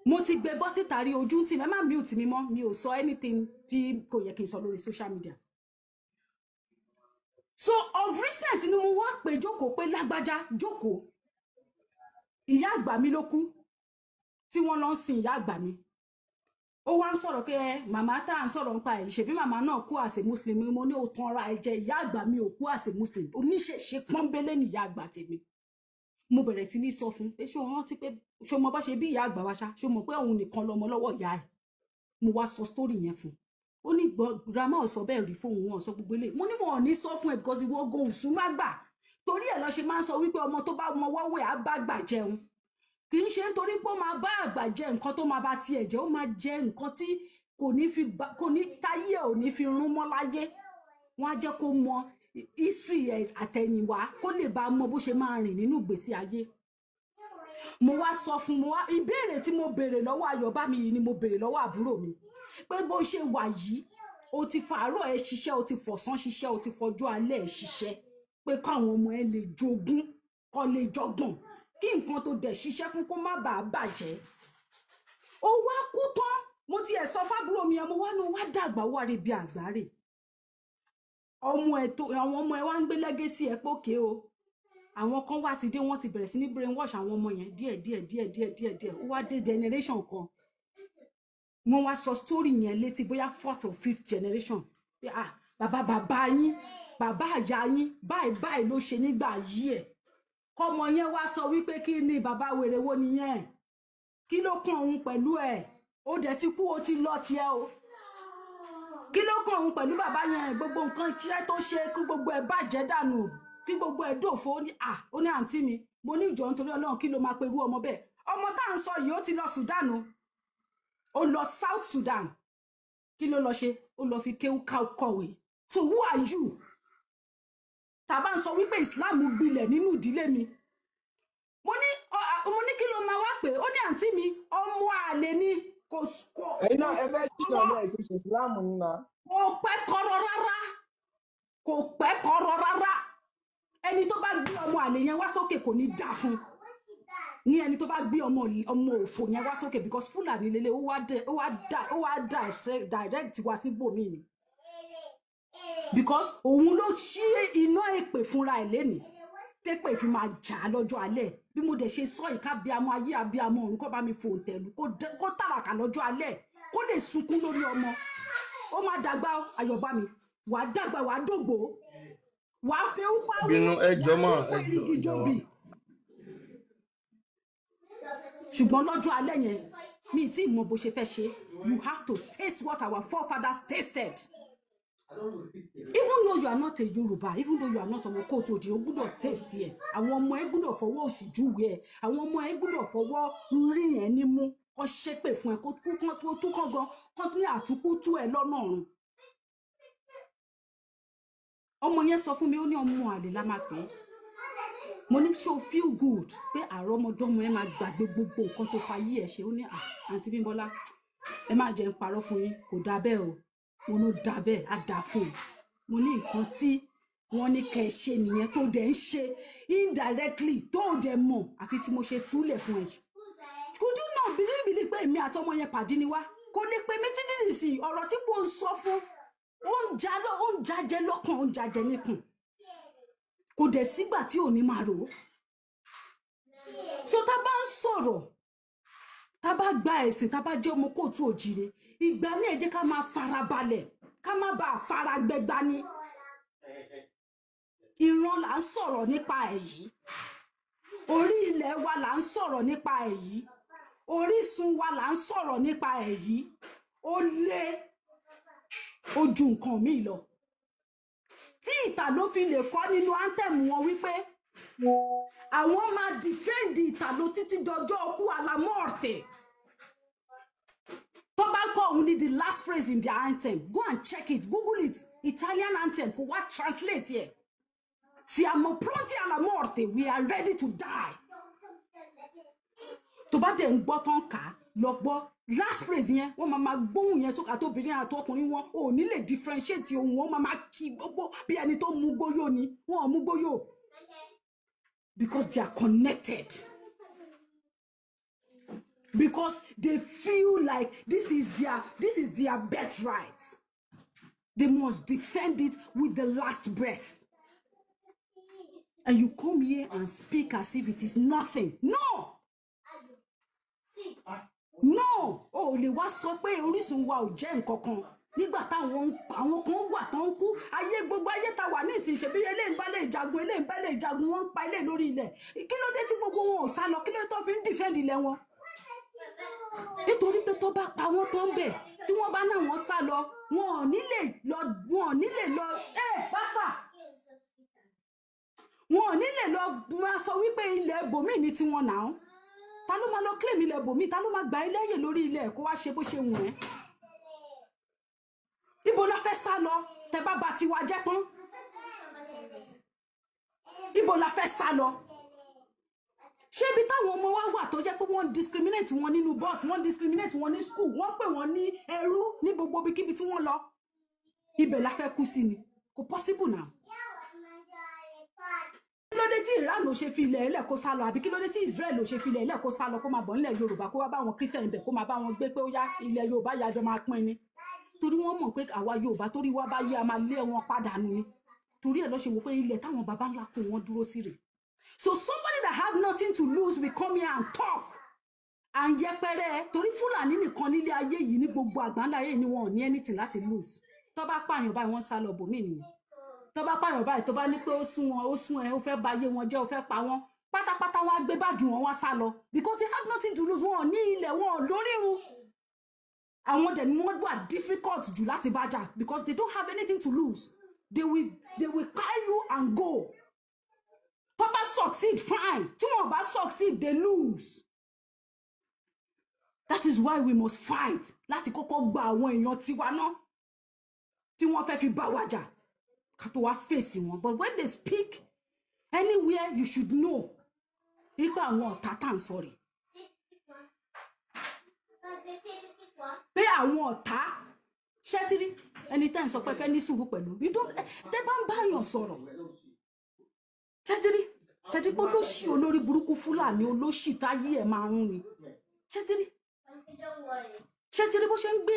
Mo ti gbé bọ́ síta rí, ojú ń tì mí. Ẹ má mute mi mọ́, mi ò sọ anything tí kò yẹ kí n sọ lórí social media. So of recent ni mo wá pé jókòó, pé lágbájá jókòó, ìyá àgbà mi ló kú tí wọ́n lọ ń sin ìyá àgbà mi. Ó wá ń sọ̀rọ̀ pé ẹ màmá tá à ń sọ̀rọ̀ nípa ẹ̀, ṣèbí màmá náà kú àṣẹ muslim. Mo ní òtún ara ẹ jẹ, ìyá àgbà mi ò kú àṣẹ muslim, oníṣẹ̀ṣe pọ́nbélé ni ìyá àgbà tèmi. Mo bẹ̀rẹ̀ sí ní sọ fún un pé ṣé o rántí pé ṣé o mọ bá ṣe bí ìyá àgbà wa ṣá, ṣé o mọ̀ pé òun nìkan lọmọ lọ́wọ́ ìyá ẹ̀. Mo wá sọ story yẹn fún un. Ó ní grandma ò sọ bẹ́ẹ̀ rí fóun, wọn ò sọ gbogbo eléyìí. Mo ní wọn ò ní sọ fún ẹ because ìwọ ogun òsùn má gbà, torí ẹ̀ lọ ṣe máa ń sọ wípé ọmọ tó bá mọ wọ́wọ́ ẹ̀ á bá gbà jẹun. Kì í ṣe nítorí pé ó máa bá àgbà jẹ nǹkan tó máa bá tiẹ̀ jẹ́, ó máa jẹ nǹkan tí kò ní fi kò ní táyé ẹ̀ ò ní fi rún mọ́ láyé. Wọ́n á jẹ́ kó mọ history ẹ̀ àtẹ̀yìnwá, kó lè bá mọ bó ṣe máa rìn nínú ìgbésí ayé. Mo wá sọ fún, mo wá ìbéèrè tí mo béèrè lọ́wọ́ Ayọ̀bámi yìí ni mo béèrè lọ́wọ́ àbúrò mi, pé bó ṣe wà yìí, o ti fàárọ̀ ẹ ṣiṣẹ́, o ti fọ̀sán ṣiṣẹ́, o ti fọjọ́ alẹ́ ẹ ṣiṣẹ́, pé káwọn ọmọ ẹ lè jogún, kó lè jọgbọ̀n, kí nǹkan tó dẹ̀ ṣiṣẹ́ fún kó má bàa bàjẹ́. Ó wá kú tán, mo tiẹ̀ sọ fábúrò mi yẹn, mo wá ní o wá dàgbà, wá rí bí àgbáre ọmọ ẹ tó, àwọn ọmọ ẹ wá ń gbé lẹ́gẹ́sì ẹ pókè o. Àwọn kan wá ti dé, wọ́n ti bẹ̀rẹ̀ sí ní brainwash àwọn ọmọ yẹn díẹ̀ díẹ̀ díẹ̀ díẹ̀ díẹ̀ díẹ̀. Ó wá dé generation kan, wọ́n wá sọ story yẹn létí bóyá fourth or fifth generation, pé ah bàbá bàbá yín, bàbá àyà yín, báyìí báyìí ló ṣe nígbà yí ẹ̀. Kọ́mọ yẹn wá sọ wípé kí ni bàbá wèrè wo nìyẹn, kí ló kàn òun pẹ̀lú ẹ̀, ó dẹ̀ ti kú, ó ti lọ tiẹ̀ o, kí ló kàn òun pẹ̀lú bàbá yẹn, gbogbo nǹkan iṣẹ́ tó ṣe kí gbogbo ẹ̀ bàjẹ́ dànù, kí gbogbo ẹ̀ dòfo. Ó ní à, ó ní àǹtí mi, mo ní ìjọ nítorí Ọlọ́run, kí ló máa perú ọmọ bẹ́ẹ̀. Ọmọ tá à ń sọ yìí ó ti lọ Sudan o, ó lọ South Sudan, kí ló lọ ṣe, ó lọ fi kéwú kọ̀wé. So who are you? Tá a bá ń sọ wípé Islam gbilẹ̀ nínú ìdílé mi, mo ní kí ló máa wá pé. Ó ní àǹtí mi, ọmọ àlè ni, kò Ẹ̀yin náà ẹ fẹ́ ṣìnà náà, ṣe ṣe ìsìláàmù ni mà. kò pẹ́ kọ́rọ̀ rárá, kò pẹ́ kọ́rọ̀ rárá. Ẹni tó bá gbé ọmọ àlè yẹn wá sókè kò ní dáa fún ní ẹni tó bá gbé ọmọ òfò yẹn wá sókè, because Fúlàní lélẹ̀, ó wá direct wá síbòmíì ni, because òun ló ṣí iná èpè fúnra ẹ̀ lénìí, tépè fi máa jà á lọ́jọ́ alẹ́. Bí mo dẹ̀ ṣe sọ yìí, ká bí amọ ayé àbí amọ ọ̀run kó bá mi fòǹtẹ̀lù, kó tàràkà lọ́jọ́ alẹ́, kó lè sunkún lórí ọmọ. Ó máa dàgbà Ayọ̀bámi, wàá dàgbà, wàá dògbò, wàá fẹ́ ó parí, Bínú ẹ jọ wàá mọ tún fún ẹ jọ erigi ìyá wa. jóbi. Ṣùgbọ́n lọ́jọ́ alẹ́ yẹn, mi ì tí ì mọ bó ṣe fẹ́ ṣe. You have to taste what our forefathers tasted. Even though you are not a Yoruba, even though you are not ọmọ kóòtù òdì, o gbúdọ̀ taste ẹ̀. Àwọn ọmọ ẹ gbúdọ̀ fọwọ́ òsì júwe ẹ̀, àwọn ọmọ ẹ gbúdọ̀ fọwọ́ rí ẹ nímú, kó ṣépè fún ẹ, kó tún kán gan, kó tún ní àtúkú tú ẹ lọ́nà ọ̀run. Ọmọ yẹn sọ fún mi, ó ní ọmọ àlè la máa pè é. Mo ní ṣé o feel good pé àrọ́mọdọ́mọ ẹ máa gbàgbé gbogbo nǹkan tó fa yí ẹ ṣe? Ó ní à, àǹtí Bímbọ́lá, ẹ má jẹ́ ń parọ́ fún yín, kò dáa bẹ́ẹ̀ o. Mo ló dáa bẹ́ẹ̀, á dáa fún ẹ. Mo ní nǹkan tí wọ́n ní kẹ́ ẹ ṣe nìyẹn tó dẹ̀ ń ṣe indirectly tó dẹ̀ mọ̀, àfi tí mo ṣe túlẹ̀ fún ẹ. Could you not believe pé èmi àtọmọ yẹn pàdé ni wá? Kò lè pe mí títí nìsín, ọ̀rọ̀ tí mo ń sọ fún ó ń jajẹ lọ́kàn, ó ń jajẹ níkùn, kò dẹ̀ sígbà tí ò ní máa rò ó. So tá a bá ń sọ̀rọ̀, tá a bá gba ẹ̀sìn, tá a bá jẹ́ ọmọ kóòtù òjìire, ìgbà ní ẹ jẹ́ ká máa farabalẹ̀, ká má bàa fara gbẹgba ni. Ìran là ń sọ̀rọ̀ nípa ẹ̀ yìí, orí ilẹ̀ wa là ń sọ̀rọ̀ nípa ẹ̀ yìí, orísun wa là ń sọ̀rọ̀ nípa ẹ̀ yìí. Ó lé ó ju nǹkan míì lọ. Tí Ìtàló fi lè kọ́ nínú anthem wọn wípé àwọn máa defend Ìtàló títí dọjọ́ ọkú alamọ́ọ̀tẹ̀. Tó bá kọ òun ní the last phrase in their anthem. Go and check it, google it, Italian anthem, kò wá translate yẹ. Siamo pronti alla morte, we are ready to die. Tó bá dẹ̀ ń gbọ́ tán kà á lọ gbọ́ last phrase yẹn, wọ́n máa máa gbóhùn yẹn sókè, àtobìnrin àtọkùnrin wọn ò ní lè differentiate ohùn wọn, máa máa kí gbogbo bí ẹni tó mú gbóyò ni. Wọn ò mú gbóyò because they are connected, because they feel like this is their birthright. They must defend it with the last breath. And you come here and speak as if it is nothing. No, no, o ò lè wá sọ pé orísun wa ò jẹ́ nǹkan kan nígbà táwọn àwọn kan wà tó ń kú. Ayé gbogbo ayé ta wà ní ìsìn, ṣebí eléyìí ń bá lè jagun, eléyìí ń bá lè jagun, wọ́n ń pa ilé lórí ilẹ̀. Kí ló dé tí gbogbo wọn ò sá lọ? Kí ló dé tó fi ń defend ilẹ̀ wọn? Nítorí pé tó bá pa wọ́n tó ń bẹ̀, tí wọ́n bá náà wọ́n sá lọ, wọn ò ní lè lọ, wọn ò ní lè lọ ẹ pásà, wọn ò ní lè lọ máa sọ wípé ilẹ̀ ibòmíì ní tiwọn náà. Ta ló máa lọ claim ilẹ̀ ibòmíì? Ta ló máa gbà ẹ́ lẹ́yìn lórí ilẹ̀ kó wá ṣe bó ṣe wù ẹ́? Ibo la fẹ́ sá lọ tẹ bá ba tiwa jẹ́ tán? Ibo la fẹ́ sá lọ? Ṣé ibi táwọn ọmọ wa wà tó jẹ́ pé wọ́n ń discriminate wọn nínú bus, wọ́n ń discriminate wọn ní school, wọ́n pè wọ́n ní ẹrú ní gbogbo ibikíbi tí wọ́n lọ, ibẹ̀ la fẹ́ kú sí ni? Kò possible now. Kí ló dé tí Iran ò ṣe fi ilẹ̀ ẹlẹ̀ kó sá lọ? Àbí kí ló dé tí Israel ò ṣe fi ilẹ̀ ẹlẹ̀ kó sá lọ, kó máa bọ̀ nílẹ̀ Yorùbá, kó wá bá àwọn Christian ibẹ̀, kó máa bá wọn gbé, pé ó yá, ilẹ̀ Yorùbá yàjọ máa pín ni? Torí wọ́n mọ̀ pé àwa Yorùbá, torí wá bá yé, a máa lé wọn padà nù ni. Torí ẹ̀ lọ́ ṣe wò pé ilẹ̀ táwọn baba ńlá kó wọn dúró sí rè. So somebody that have nothing to lose will come here and talk à ń yẹpẹrẹ, torí Fúlàní nìkan nílé ayé yìí, ní gbogbo àgbáńlá ayé ni wọn ò ní anything láti lose. Tó bá pààyàn báyìí, wọ́n sá lọ bòmí nìyẹn. Tó bá pààyàn báyìí, tó bá ní pé ó sún wọn, ó sún ẹ, ó fẹ́ ba ayé wọn jẹ́, ó fẹ́ pa wọ́n pátápátá, wọn á gbé báàgì wọn, wá sá lọ, because they have nothing to lose. Wọn ò ní ilẹ̀, wọn ò lórírun. Àwọn dẹ̀ ni wọ́n wà difficult jù láti bá jà because they don't have anything to lose. They will kpai you and go. Tó bá succeed, fine. Tí wọn bá succeed, they lose. That is why we must fight láti kọ́kọ́ gba àwọn èèyàn tiwa náà tí wọ́n fẹ́ fi bá wa jà, ká tó wá fèsì wọn. But when they speak anywhere, you should know wípé àwọn ọ̀tá tá à ń sọ rè, pé àwọn ọ̀tá ṣẹ́tírí ẹni tẹ́ ń sọ pé fẹ́ ní sùúrù pẹ̀lú, you don't. Tẹ́ bá ń báyàn sọ̀rọ̀, ṣẹ́tírí ṣẹ́tírí pé olóṣì, olórí burúkú Fúlàní olóṣì táyé ẹ̀ máa rún ni. Ṣẹ́tírí ṣẹ́tírí bó ṣe ń gbé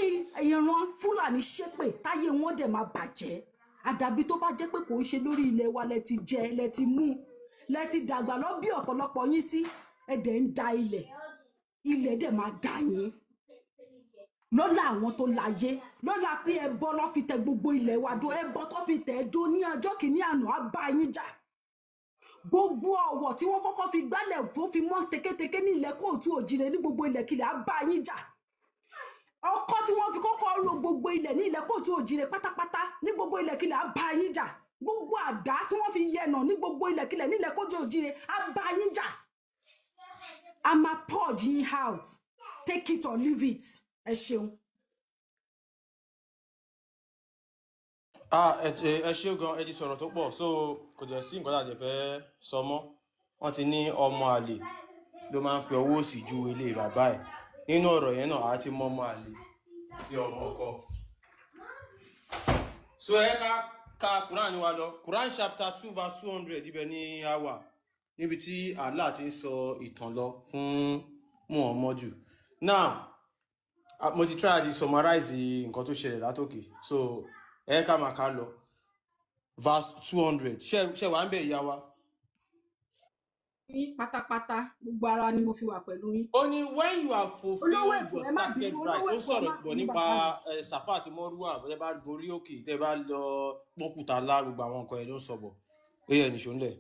ìran Fúlàní ṣépè, táyé wọn dẹ̀ máa bàjẹ́. Àdàbí tó bá jẹ́ pé kò ń ṣe lórí ilẹ̀ wa lẹ ti jẹ, lẹ ti mú, lẹ ti dàgbà lọ bí ọ̀pọ̀lọpọ̀ yín sí, ẹ dẹ̀ ń da ilẹ̀, ilẹ̀ dẹ̀ máa dà yín lọ́la àwọn tó láyé lọ́la, pé ẹbọ lọ́ fi tẹ gbogbo ilẹ̀ wa dó. Ẹbọ tó fi tẹ̀ ẹ́ dó ní ọjọ́ kìíní àná á bá yín jà. Gbogbo ọ̀wọ̀ tí wọ́n kọ́kọ́ fi gbálẹ̀ tó fi mọ́ teketeke ní ilẹ̀ kóòtù òjìrè, ní gbogbo ilẹ̀kilẹ̀, á bá yín jà. Ọkọ́ tí wọ́n fi kọ́kọ́ ro gbogbo ilẹ̀ ní ilẹ̀ kóòtù òjìrè pátápátá, ní gbogbo ilẹ̀kilẹ̀, á bá yín jà. Gbogbo àdá tí wọ́n fi yẹnà ní gbogbo ilẹ̀kilẹ̀ ní ilẹ̀ kóòtù òjìrè, á bá yín jà. A máa purge yín out, take it or leave it. Ẹ ṣeun. Ah, ẹ ṣé gan, ẹ ti sọ̀rọ̀ tó pọ̀, so kò jẹ́ sí nǹkan tàbí fẹ́ sọ mọ́. Wọ́n ti ní ọmọ àlè ló máa ń fi ọwọ́ òsì ju ilé bàbá ẹ̀. Nínú ọ̀rọ̀ yẹn náà, a ti mọ ọmọ àlè sí ọmọ ọkọ. So ẹ ká ka Quran wa lọ, Quran chapter 2 verse 200. Ibẹ̀ ni a wà, níbi tí Allah ti ń sọ ìtàn lọ fún Muhammadu. Now, mo ti try to summarize nǹkan tó ṣẹlẹ̀ látòkè, so ẹ ká máa ká lọ. Verse 200, ṣe wà ń bẹ̀, ìyá wa? Yín pátápátá, gbogbo ara ni mo fi wà pẹ̀lú yín. Ó ní when you have Olówó fulfilled Èkó, your ẹ má sacred bínú, right. olówó Ó Èkó, ẹ sọ̀rọ̀ má bọ̀ bínú nípa bàbá mi. Safa àti Mọ́rúwà, tẹ́ bá gorí òkè, tẹ́ bá lọ pọ́kúta lá, gbogbo àwọn nǹkan ẹ̀ ló ń sọ bọ̀. Ó yẹ nìṣó ńlẹ̀.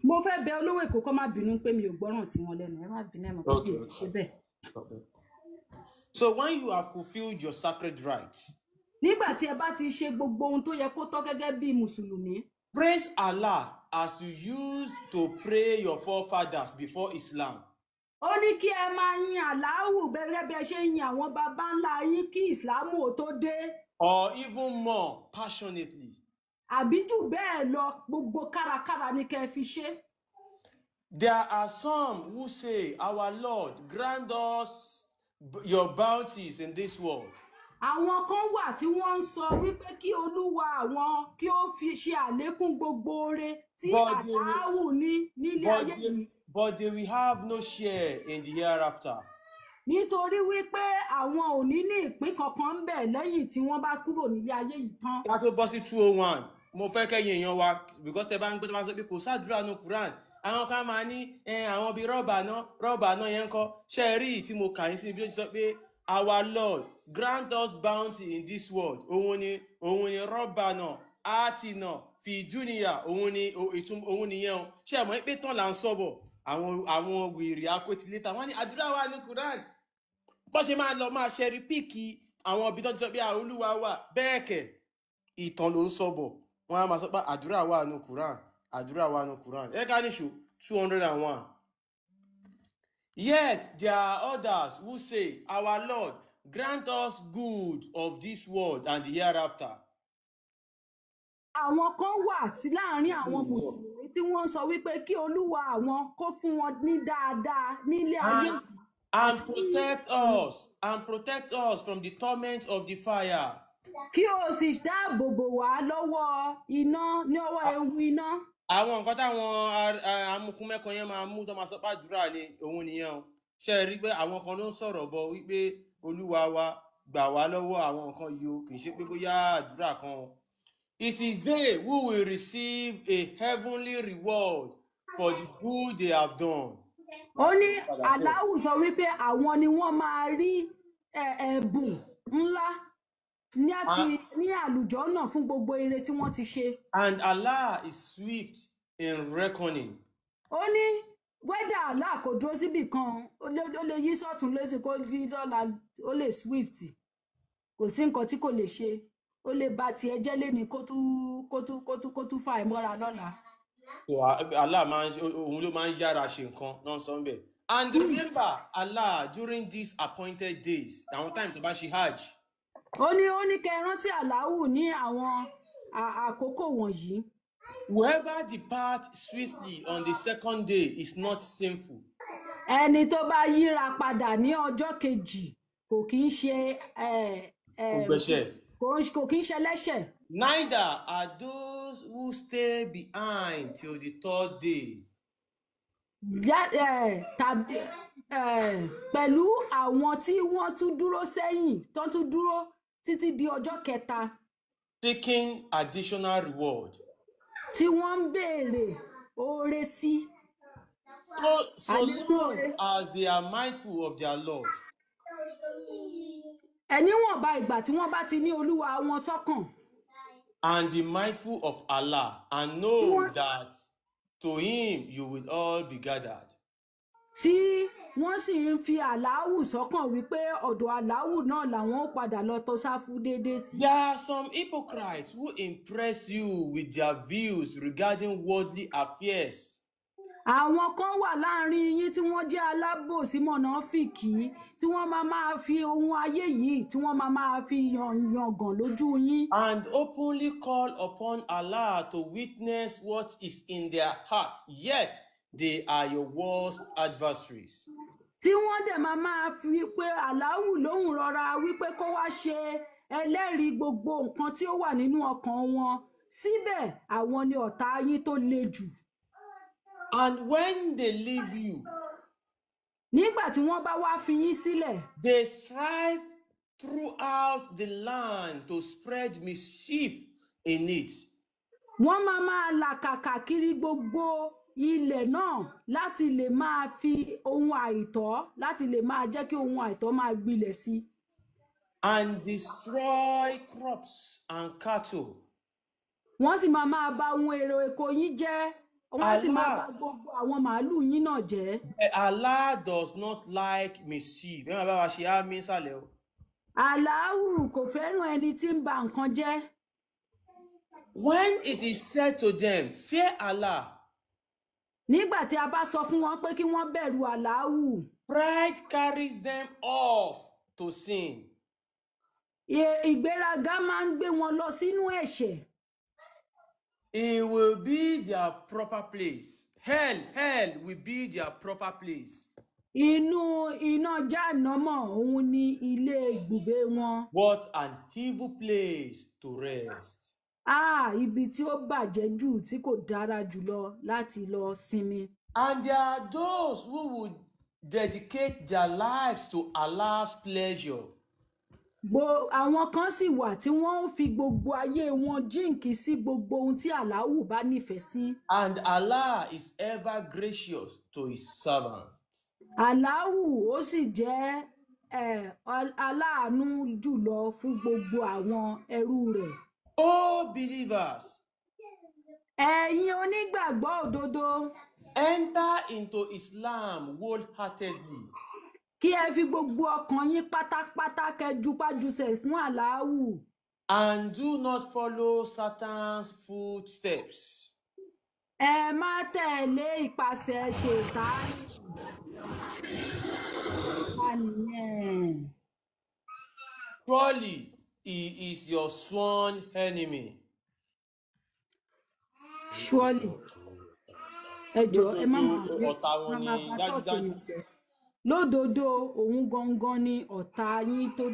Mo fẹ́ bẹ olówó Èkó kó má bínú pé mi ò gbọ́ràn sí wọn lẹ́nu. Ẹ má bínú, ẹ mọ̀ pé mi ò ṣe bẹ́ẹ̀. Okay. So when you have fulfilled your sacred rights Nígbà tí ẹ bá ti ṣe gbogbo ohun tó yẹ kó tọ́ gẹ́gẹ́ bí mùsùlùmí, praise Allah as you used to pray your forefathers before Islam. Ó ní kí ẹ máa yin Àláwù gẹ́gẹ́ bí ẹ ṣe ń yin àwọn baba ńlá yín kí ìsìlámù ò tó dé, Or even more passionately. Àbí jù bẹ́ẹ̀ lọ, gbogbo kárakára ni kẹ́ ẹ fi ṣe. There are some who say, "Our Lord, grant us your bounties in this world." Àwọn kan wà tí wọ́n ń sọ wípé kí Olúwa àwọn kí ó fi ṣe àlékún gbogbo oore tí But they will, Àláwù ní nílé but ayé they, yìí, but they will have no share in the hereafter. Nítorí wípé àwọn ò ní ní ìpín kankan ń bẹ̀ lẹ́yìn tí wọ́n bá kúrò nílé ayé yìí tán. Ká tó bọ́ sí 201, mo fẹ́ kẹ́yìn èèyàn wa, because tẹ bá ń gbé tó bá ń sọ pé kò sádùúrà nu Quran, àwọn kan máa ní àwọn bíi rọ́bà náà, rọ́bà náà yẹn ń kọ́. Ṣé ẹ rí ìyí tí mo kà yín sí ibi tó ti sọ pé, "Our Lord, grant us bounty in this world," òun ni rọ́bà náà áàtì náà fi dúnìyà, òun ni òun nìyẹn o. Ṣé ẹ mọ̀ pé tán là ń sọ̀bọ̀ àwọn wèrè akótilétà wọ́n ní àdúrà wà ní Quran, bó ṣe máa lọ máa ṣe rí píìkì àwọn ibi tó ti sọ pé Olúwa wà, bẹ́ẹ̀ kẹ̀ ìtàn ló ń sọ̀bọ̀. Wọ́n á máa sọ pé àdúrà wà nù Quran, àdúrà wà nù Quran. Ẹ ká níṣó 201. Yet there are others who say, "Our Lord, grant us good of this world and the hereafter." Àwọn kan wà tí láàárín àwọn mùsùlùmí tí wọ́n ń sọ wípé kí Olúwa àwọn kó fún wọn ní dáadáa nílé ayé And àti ní protect us from the torment of the fire. Kí o sì dáàbò bò wá lọ́wọ́ iná, ní ọwọ́ ewu iná. Àwọn nǹkan táwọn amukumẹ́kan yẹn máa mú tó máa sọ pé àdúrà ni òun nìyẹn o. Ṣe é rí pé àwọn kan ló ń sọ̀rọ̀ bọ̀ wípé Olúwa wa, gbà wá lọ́wọ́ àwọn nǹkan yìí o, kì í ṣe pé bóyá àdúrà kan o. It is they who will receive a heavenly reward for the good they have done. Ó ní Padà sí ẹ̀. Aláwù sọ wípé àwọn ni wọ́n máa rí ẹ̀bùn ńlá ní àti ní àlùjọ náà fún gbogbo ire tí wọ́n ti ṣe. And Allah is swift in reckoning. Ó ní wẹ́dà Allah kò dúró síbì kan, ó lè yí sọ́tún lósì kó yí lọ́la, ó lè swift, kò sí nǹkan tí kò lè ṣe. Ó lè ba tiẹ̀ jẹ́ léni kó tún fà ẹ́ mọ́ra lọ́la. So Allah máa ń òun ló máa ń yára ṣe nǹkan náà sọ ń bẹ̀. And Swift. remember Allah during these appointed days, àwọn time tó bá ṣe hajj. Ó ní kẹ́ ẹ rántí Aláwù ní àwọn àkókò wọ̀nyí. Whoever departs swiftly on the second day is not sinful. Ẹni tó bá yíra padà ní ọjọ́ kejì kò kí ń ṣe Kò gbẹ̀ṣẹ̀. Kò kí ń ṣe ẹlẹ́ṣẹ̀. Neither are those who stay behind till the third day. Tàbí pẹ̀lú àwọn tí wọ́n tún dúró sẹ́yìn tó tún dúró títí di ọjọ́ kẹta, seeking additional reward. Tí wọ́n ń béèrè oore sí. So Àlékún long oore. as they are mindful of their Lord Ẹ níwọ̀nba ìgbà tí wọ́n bá ti ní Olúwa wọn sọ́kàn, and be mindful of Allah and tí know wọ́n that to Him you will all be gathered. Tí wọ́n sì ń fi Àláwù sọ́kàn wípé ọ̀dọ̀ Àláwù náà làwọn ó padà lọ tọ́ sáfù déédéé sí. There are some hypocrites who impress you with their views regarding worldly affairs. Àwọn kan wà láàrin yín tí wọ́n jẹ́ alábòsí mọ̀nàfìkì, tí wọ́n máa máa fi ohun ayé yìí, tí wọ́n máa máa fi yangàn lójú yín, and openly call upon Allah to witness what is in their hearts, yet they are your worst adversaries. Tí wọ́n dẹ̀ máa máa fi pé Àláwù lóhùn rọra wípé kó wá ṣe ẹlẹ́rìí gbogbo nǹkan tí ó wà nínú ọkàn wọn, síbẹ̀ àwọn ni ọ̀tá yín tó le jù. And when they leave you, Nígbà tí wọ́n bá wá fi yín sílẹ̀, they strive throughout the land to spread mischief in it wọ́n máa máa làkàkà kiri gbogbo ilẹ̀ náà láti lè máa fi ohun àìtọ́, láti lè máa jẹ́ kí ohun àìtọ́ máa gbilẹ̀ sí i, and destroy crops and cattle. Wọ́n sì máa máa ba ohun èrò oko yín jẹ́, wọ́n sì máa ba Allah, gbogbo àwọn màálùú yín náà jẹ́. Allah does not like mischief. Ẹ máa bá wa ṣe àmín sàlẹ̀ o. Aláwù kò fẹ́ràn ẹni tí ń ba nǹkan jẹ́. When it is said to them, "Fear Allah," Nígbà tí a bá sọ fún wọn pé kí wọ́n bẹ̀rù Aláwù, pride carries them off to sin. Ìgbéraga máa ń gbé wọn lọ sínú ẹ̀ṣẹ̀. It will be their proper place. Hell, hell will be their proper place. Inú iná jáànámọ̀ òun ni ilé ibùgbé wọn. What an evil place to rest. Ah, ibi tí ó bàjẹ́ jù tí kò dára jùlọ láti lọ sinmi. And there are those who would dedicate their lives to Allah's pleasure. Àwọn kan sì wà tí wọ́n ń fi gbogbo ayé wọn jíǹkí sí gbogbo ohun tí Aláwù bá nífẹ̀ẹ́ sí. And Allah is ever gracious to his servant. Aláwù ó sì jẹ́ aláàánú jùlọ fún gbogbo àwọn ẹrú rẹ̀. O believers, Ẹ̀yin onígbàgbọ́ òdodo, enter into Islam wholeheartedly kí ẹ fi gbogbo ọkàn yín pátápátá kẹ́ jupájusẹ̀ fún Aláwù. and do not follow Satan's footsteps. Ẹ má tẹ̀lé ìpasẹ̀ Ṣètánì. Ta nìyẹn? Surely he is your sworn enemy. Surely. Ẹ jọ̀ọ́ ẹ má máa Lódodo gbé ọ̀tá wọn má ni máa bá tọ́ọ̀tì dájúdájú. mi jẹ́. Lódodo òun gangan ni ọ̀tá yín tó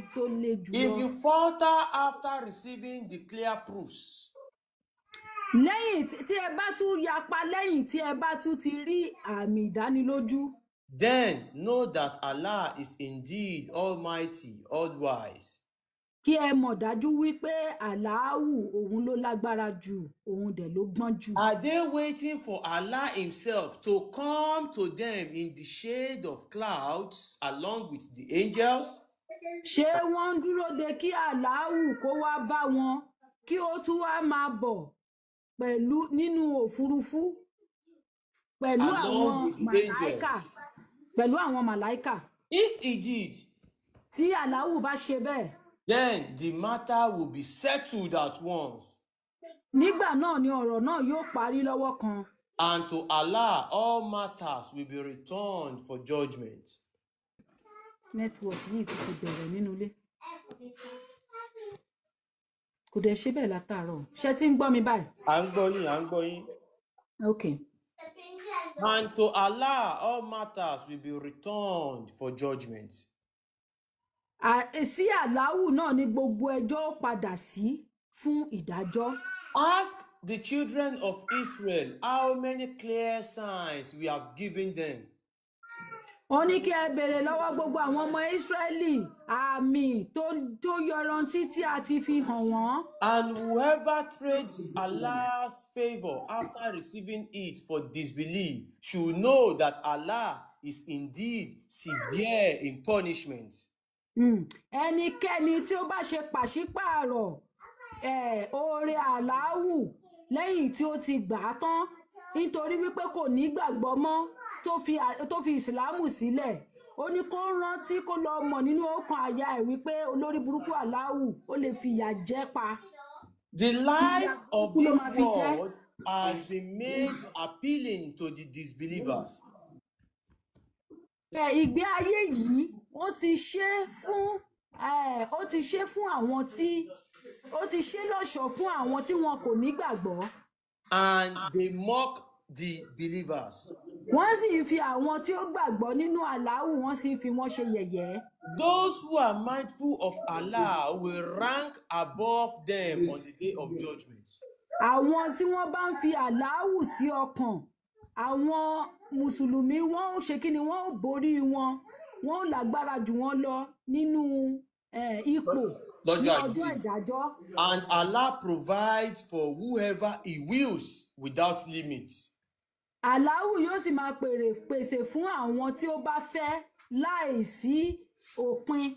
le If jùlọ. you falter after receiving the clear proofs, Lẹ́yìn tí ẹ bá tún yapa lẹ́yìn tí ẹ bá tún ti rí àmì ìdánilójú, then know that Allah is indeed Almighty, All-Wise. kí ẹ mọ̀ dájú wípé Aláwù òun ló lágbára jù, òun dẹ̀ ló gbọ́n jù. Are they waiting for Allah Himself to come to them in the shade of clouds along with the angels? Ṣé wọ́n ń dúró de kí Aláwù kó wá bá wọn kí ó tún wá máa bọ̀ pẹ̀lú nínú òfurufú pẹ̀lú àwọn Along with the angels. màláìkà pẹ̀lú àwọn màláìkà? If he did, Tí Aláwù bá ṣe bẹ́ẹ̀, then the matter will be settled at once. nígbà náà ni ọ̀rọ̀ náà yóò parí lọ́wọ́ kan. And to Allah, all matters will be returned for judgment. Network yìí tún ti bẹ̀rẹ̀ nínú ilé. Kò dẹ̀ ṣe bẹ́ẹ̀ látàárọ̀. Ṣé tí ń gbọ́ mi báyìí? À ń gbọ́ yín, à ń gbọ́ yín. Okay. And to Allah, all matters will be returned for judgment. Sí Aláwù náà ni gbogbo ẹjọ́ ó padà sí fún ìdájọ́. Ask the children of Israel how many clear signs we have given them. Ó ní kí ẹ béèrè lọ́wọ́ gbogbo àwọn ọmọ Ísírẹ́lì àmì tó yọrantí tí a ti fi hàn wọ́n. And whoever trades Allah's favor after receiving it for disbelief should know that Allah is indeed severe in punishment. Ẹnikẹ́ni tí ó bá ṣe pàṣípààrọ̀ oore Aláwù lẹ́yìn tí ó ti gbà á tán nítorí wípé kò ní gbàgbọ́ mọ́ tó fi ìsìlámù sílẹ̀, ó ní kó rántí kó lọ mọ̀ nínú ọkàn àyà ẹ̀ wípé olórí burúkú Aláwù ó lè fi ìyà jẹ pa. The Ìyà life of burúkú ló this máa fi jẹ. world has been made appealing to the disbelievers. Ìgbé ayé yìí ó ti ṣe fún ó ti ṣe fún àwọn tí ó ti ṣe lọ́ṣọ̀ọ́ fún àwọn tí wọn kò nígbàgbọ́. And they mock the believers. Wọ́n sì ń fi àwọn tí ó gbàgbọ́ nínú Aláwù wọ́n sì ń fi wọ́n ṣe yẹ̀yẹ́. Those who are mindful of Allah will rank above them on the day of judgment. Àwọn tí wọ́n bá ń fi Aláwù sí ọkàn, àwọn mùsùlùmí wọ́n ó ṣe kí ni, wọ́n ó borí wọn, wọ́n ó lágbára jù wọ́n lọ nínú ipò ní Lọ́jọ́ ọjọ́ àjíǹde. ìdájọ́. And Allah provides for whoever He wills without limit. Aláwù yóò sì máa pèsè fún àwọn tí ó bá fẹ́ láìsí òpin.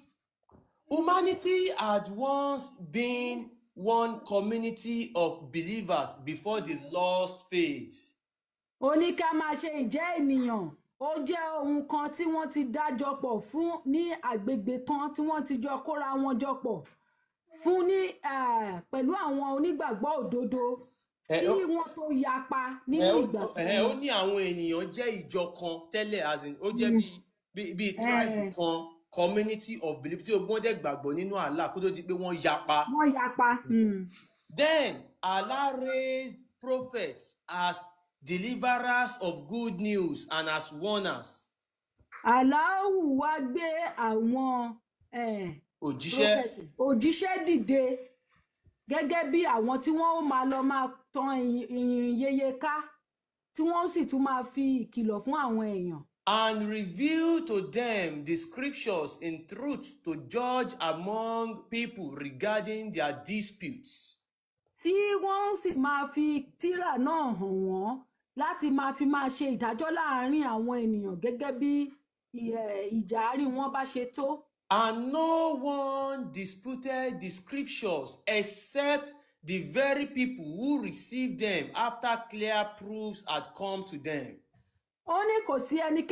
Humanity had once been one community of believers before they lost faith. Ó ní ká máa ṣe ìjẹ́ ènìyàn. Ó jẹ́ ohun kan tí wọ́n ti dá jọ pọ̀ fún ní agbègbè kan tí wọ́n ti jọ kóra wọn jọ pọ̀ fún ní pẹ̀lú àwọn onígbàgbọ́ òdodo Ẹ kí ó wọ́n tó yapa ẹ nínú ó ìgbàgbọ́ ẹ ó wọn. ní àwọn ènìyàn jẹ́ ìjọ kan tẹ́lẹ̀, as in ó jẹ́ bíi tribe kan, community of belief tí ogun dẹ̀ gbàgbọ́ nínú Allah kó tó di pé wọ́n yapa. Wọ́n yapa. Then Allah raised prophets as deliverers of good news and as warners. Aláwù wá gbé àwọn Òjíṣẹ́. Òjíṣẹ́ dìde gẹ́gẹ́ bí àwọn tí wọ́n ó máa lọ máa tan ìyìn yeye ká, tí wọ́n sì tún máa fi ìkìlọ̀ fún àwọn èèyàn. And reveal to them the scriptures in truth to judge among people regarding their disputes. Tí wọ́n sì máa fi tírà náà hàn wọ́n láti máa fi máa ṣe ìdájọ́ láàárín àwọn ènìyàn gẹ́gẹ́ bí ìjà àárín wọn bá ṣe tó. And no one disputed the scriptures except the very people who received them after clear proofs had come to them. Ó ní kò sí ẹnikẹ́ni.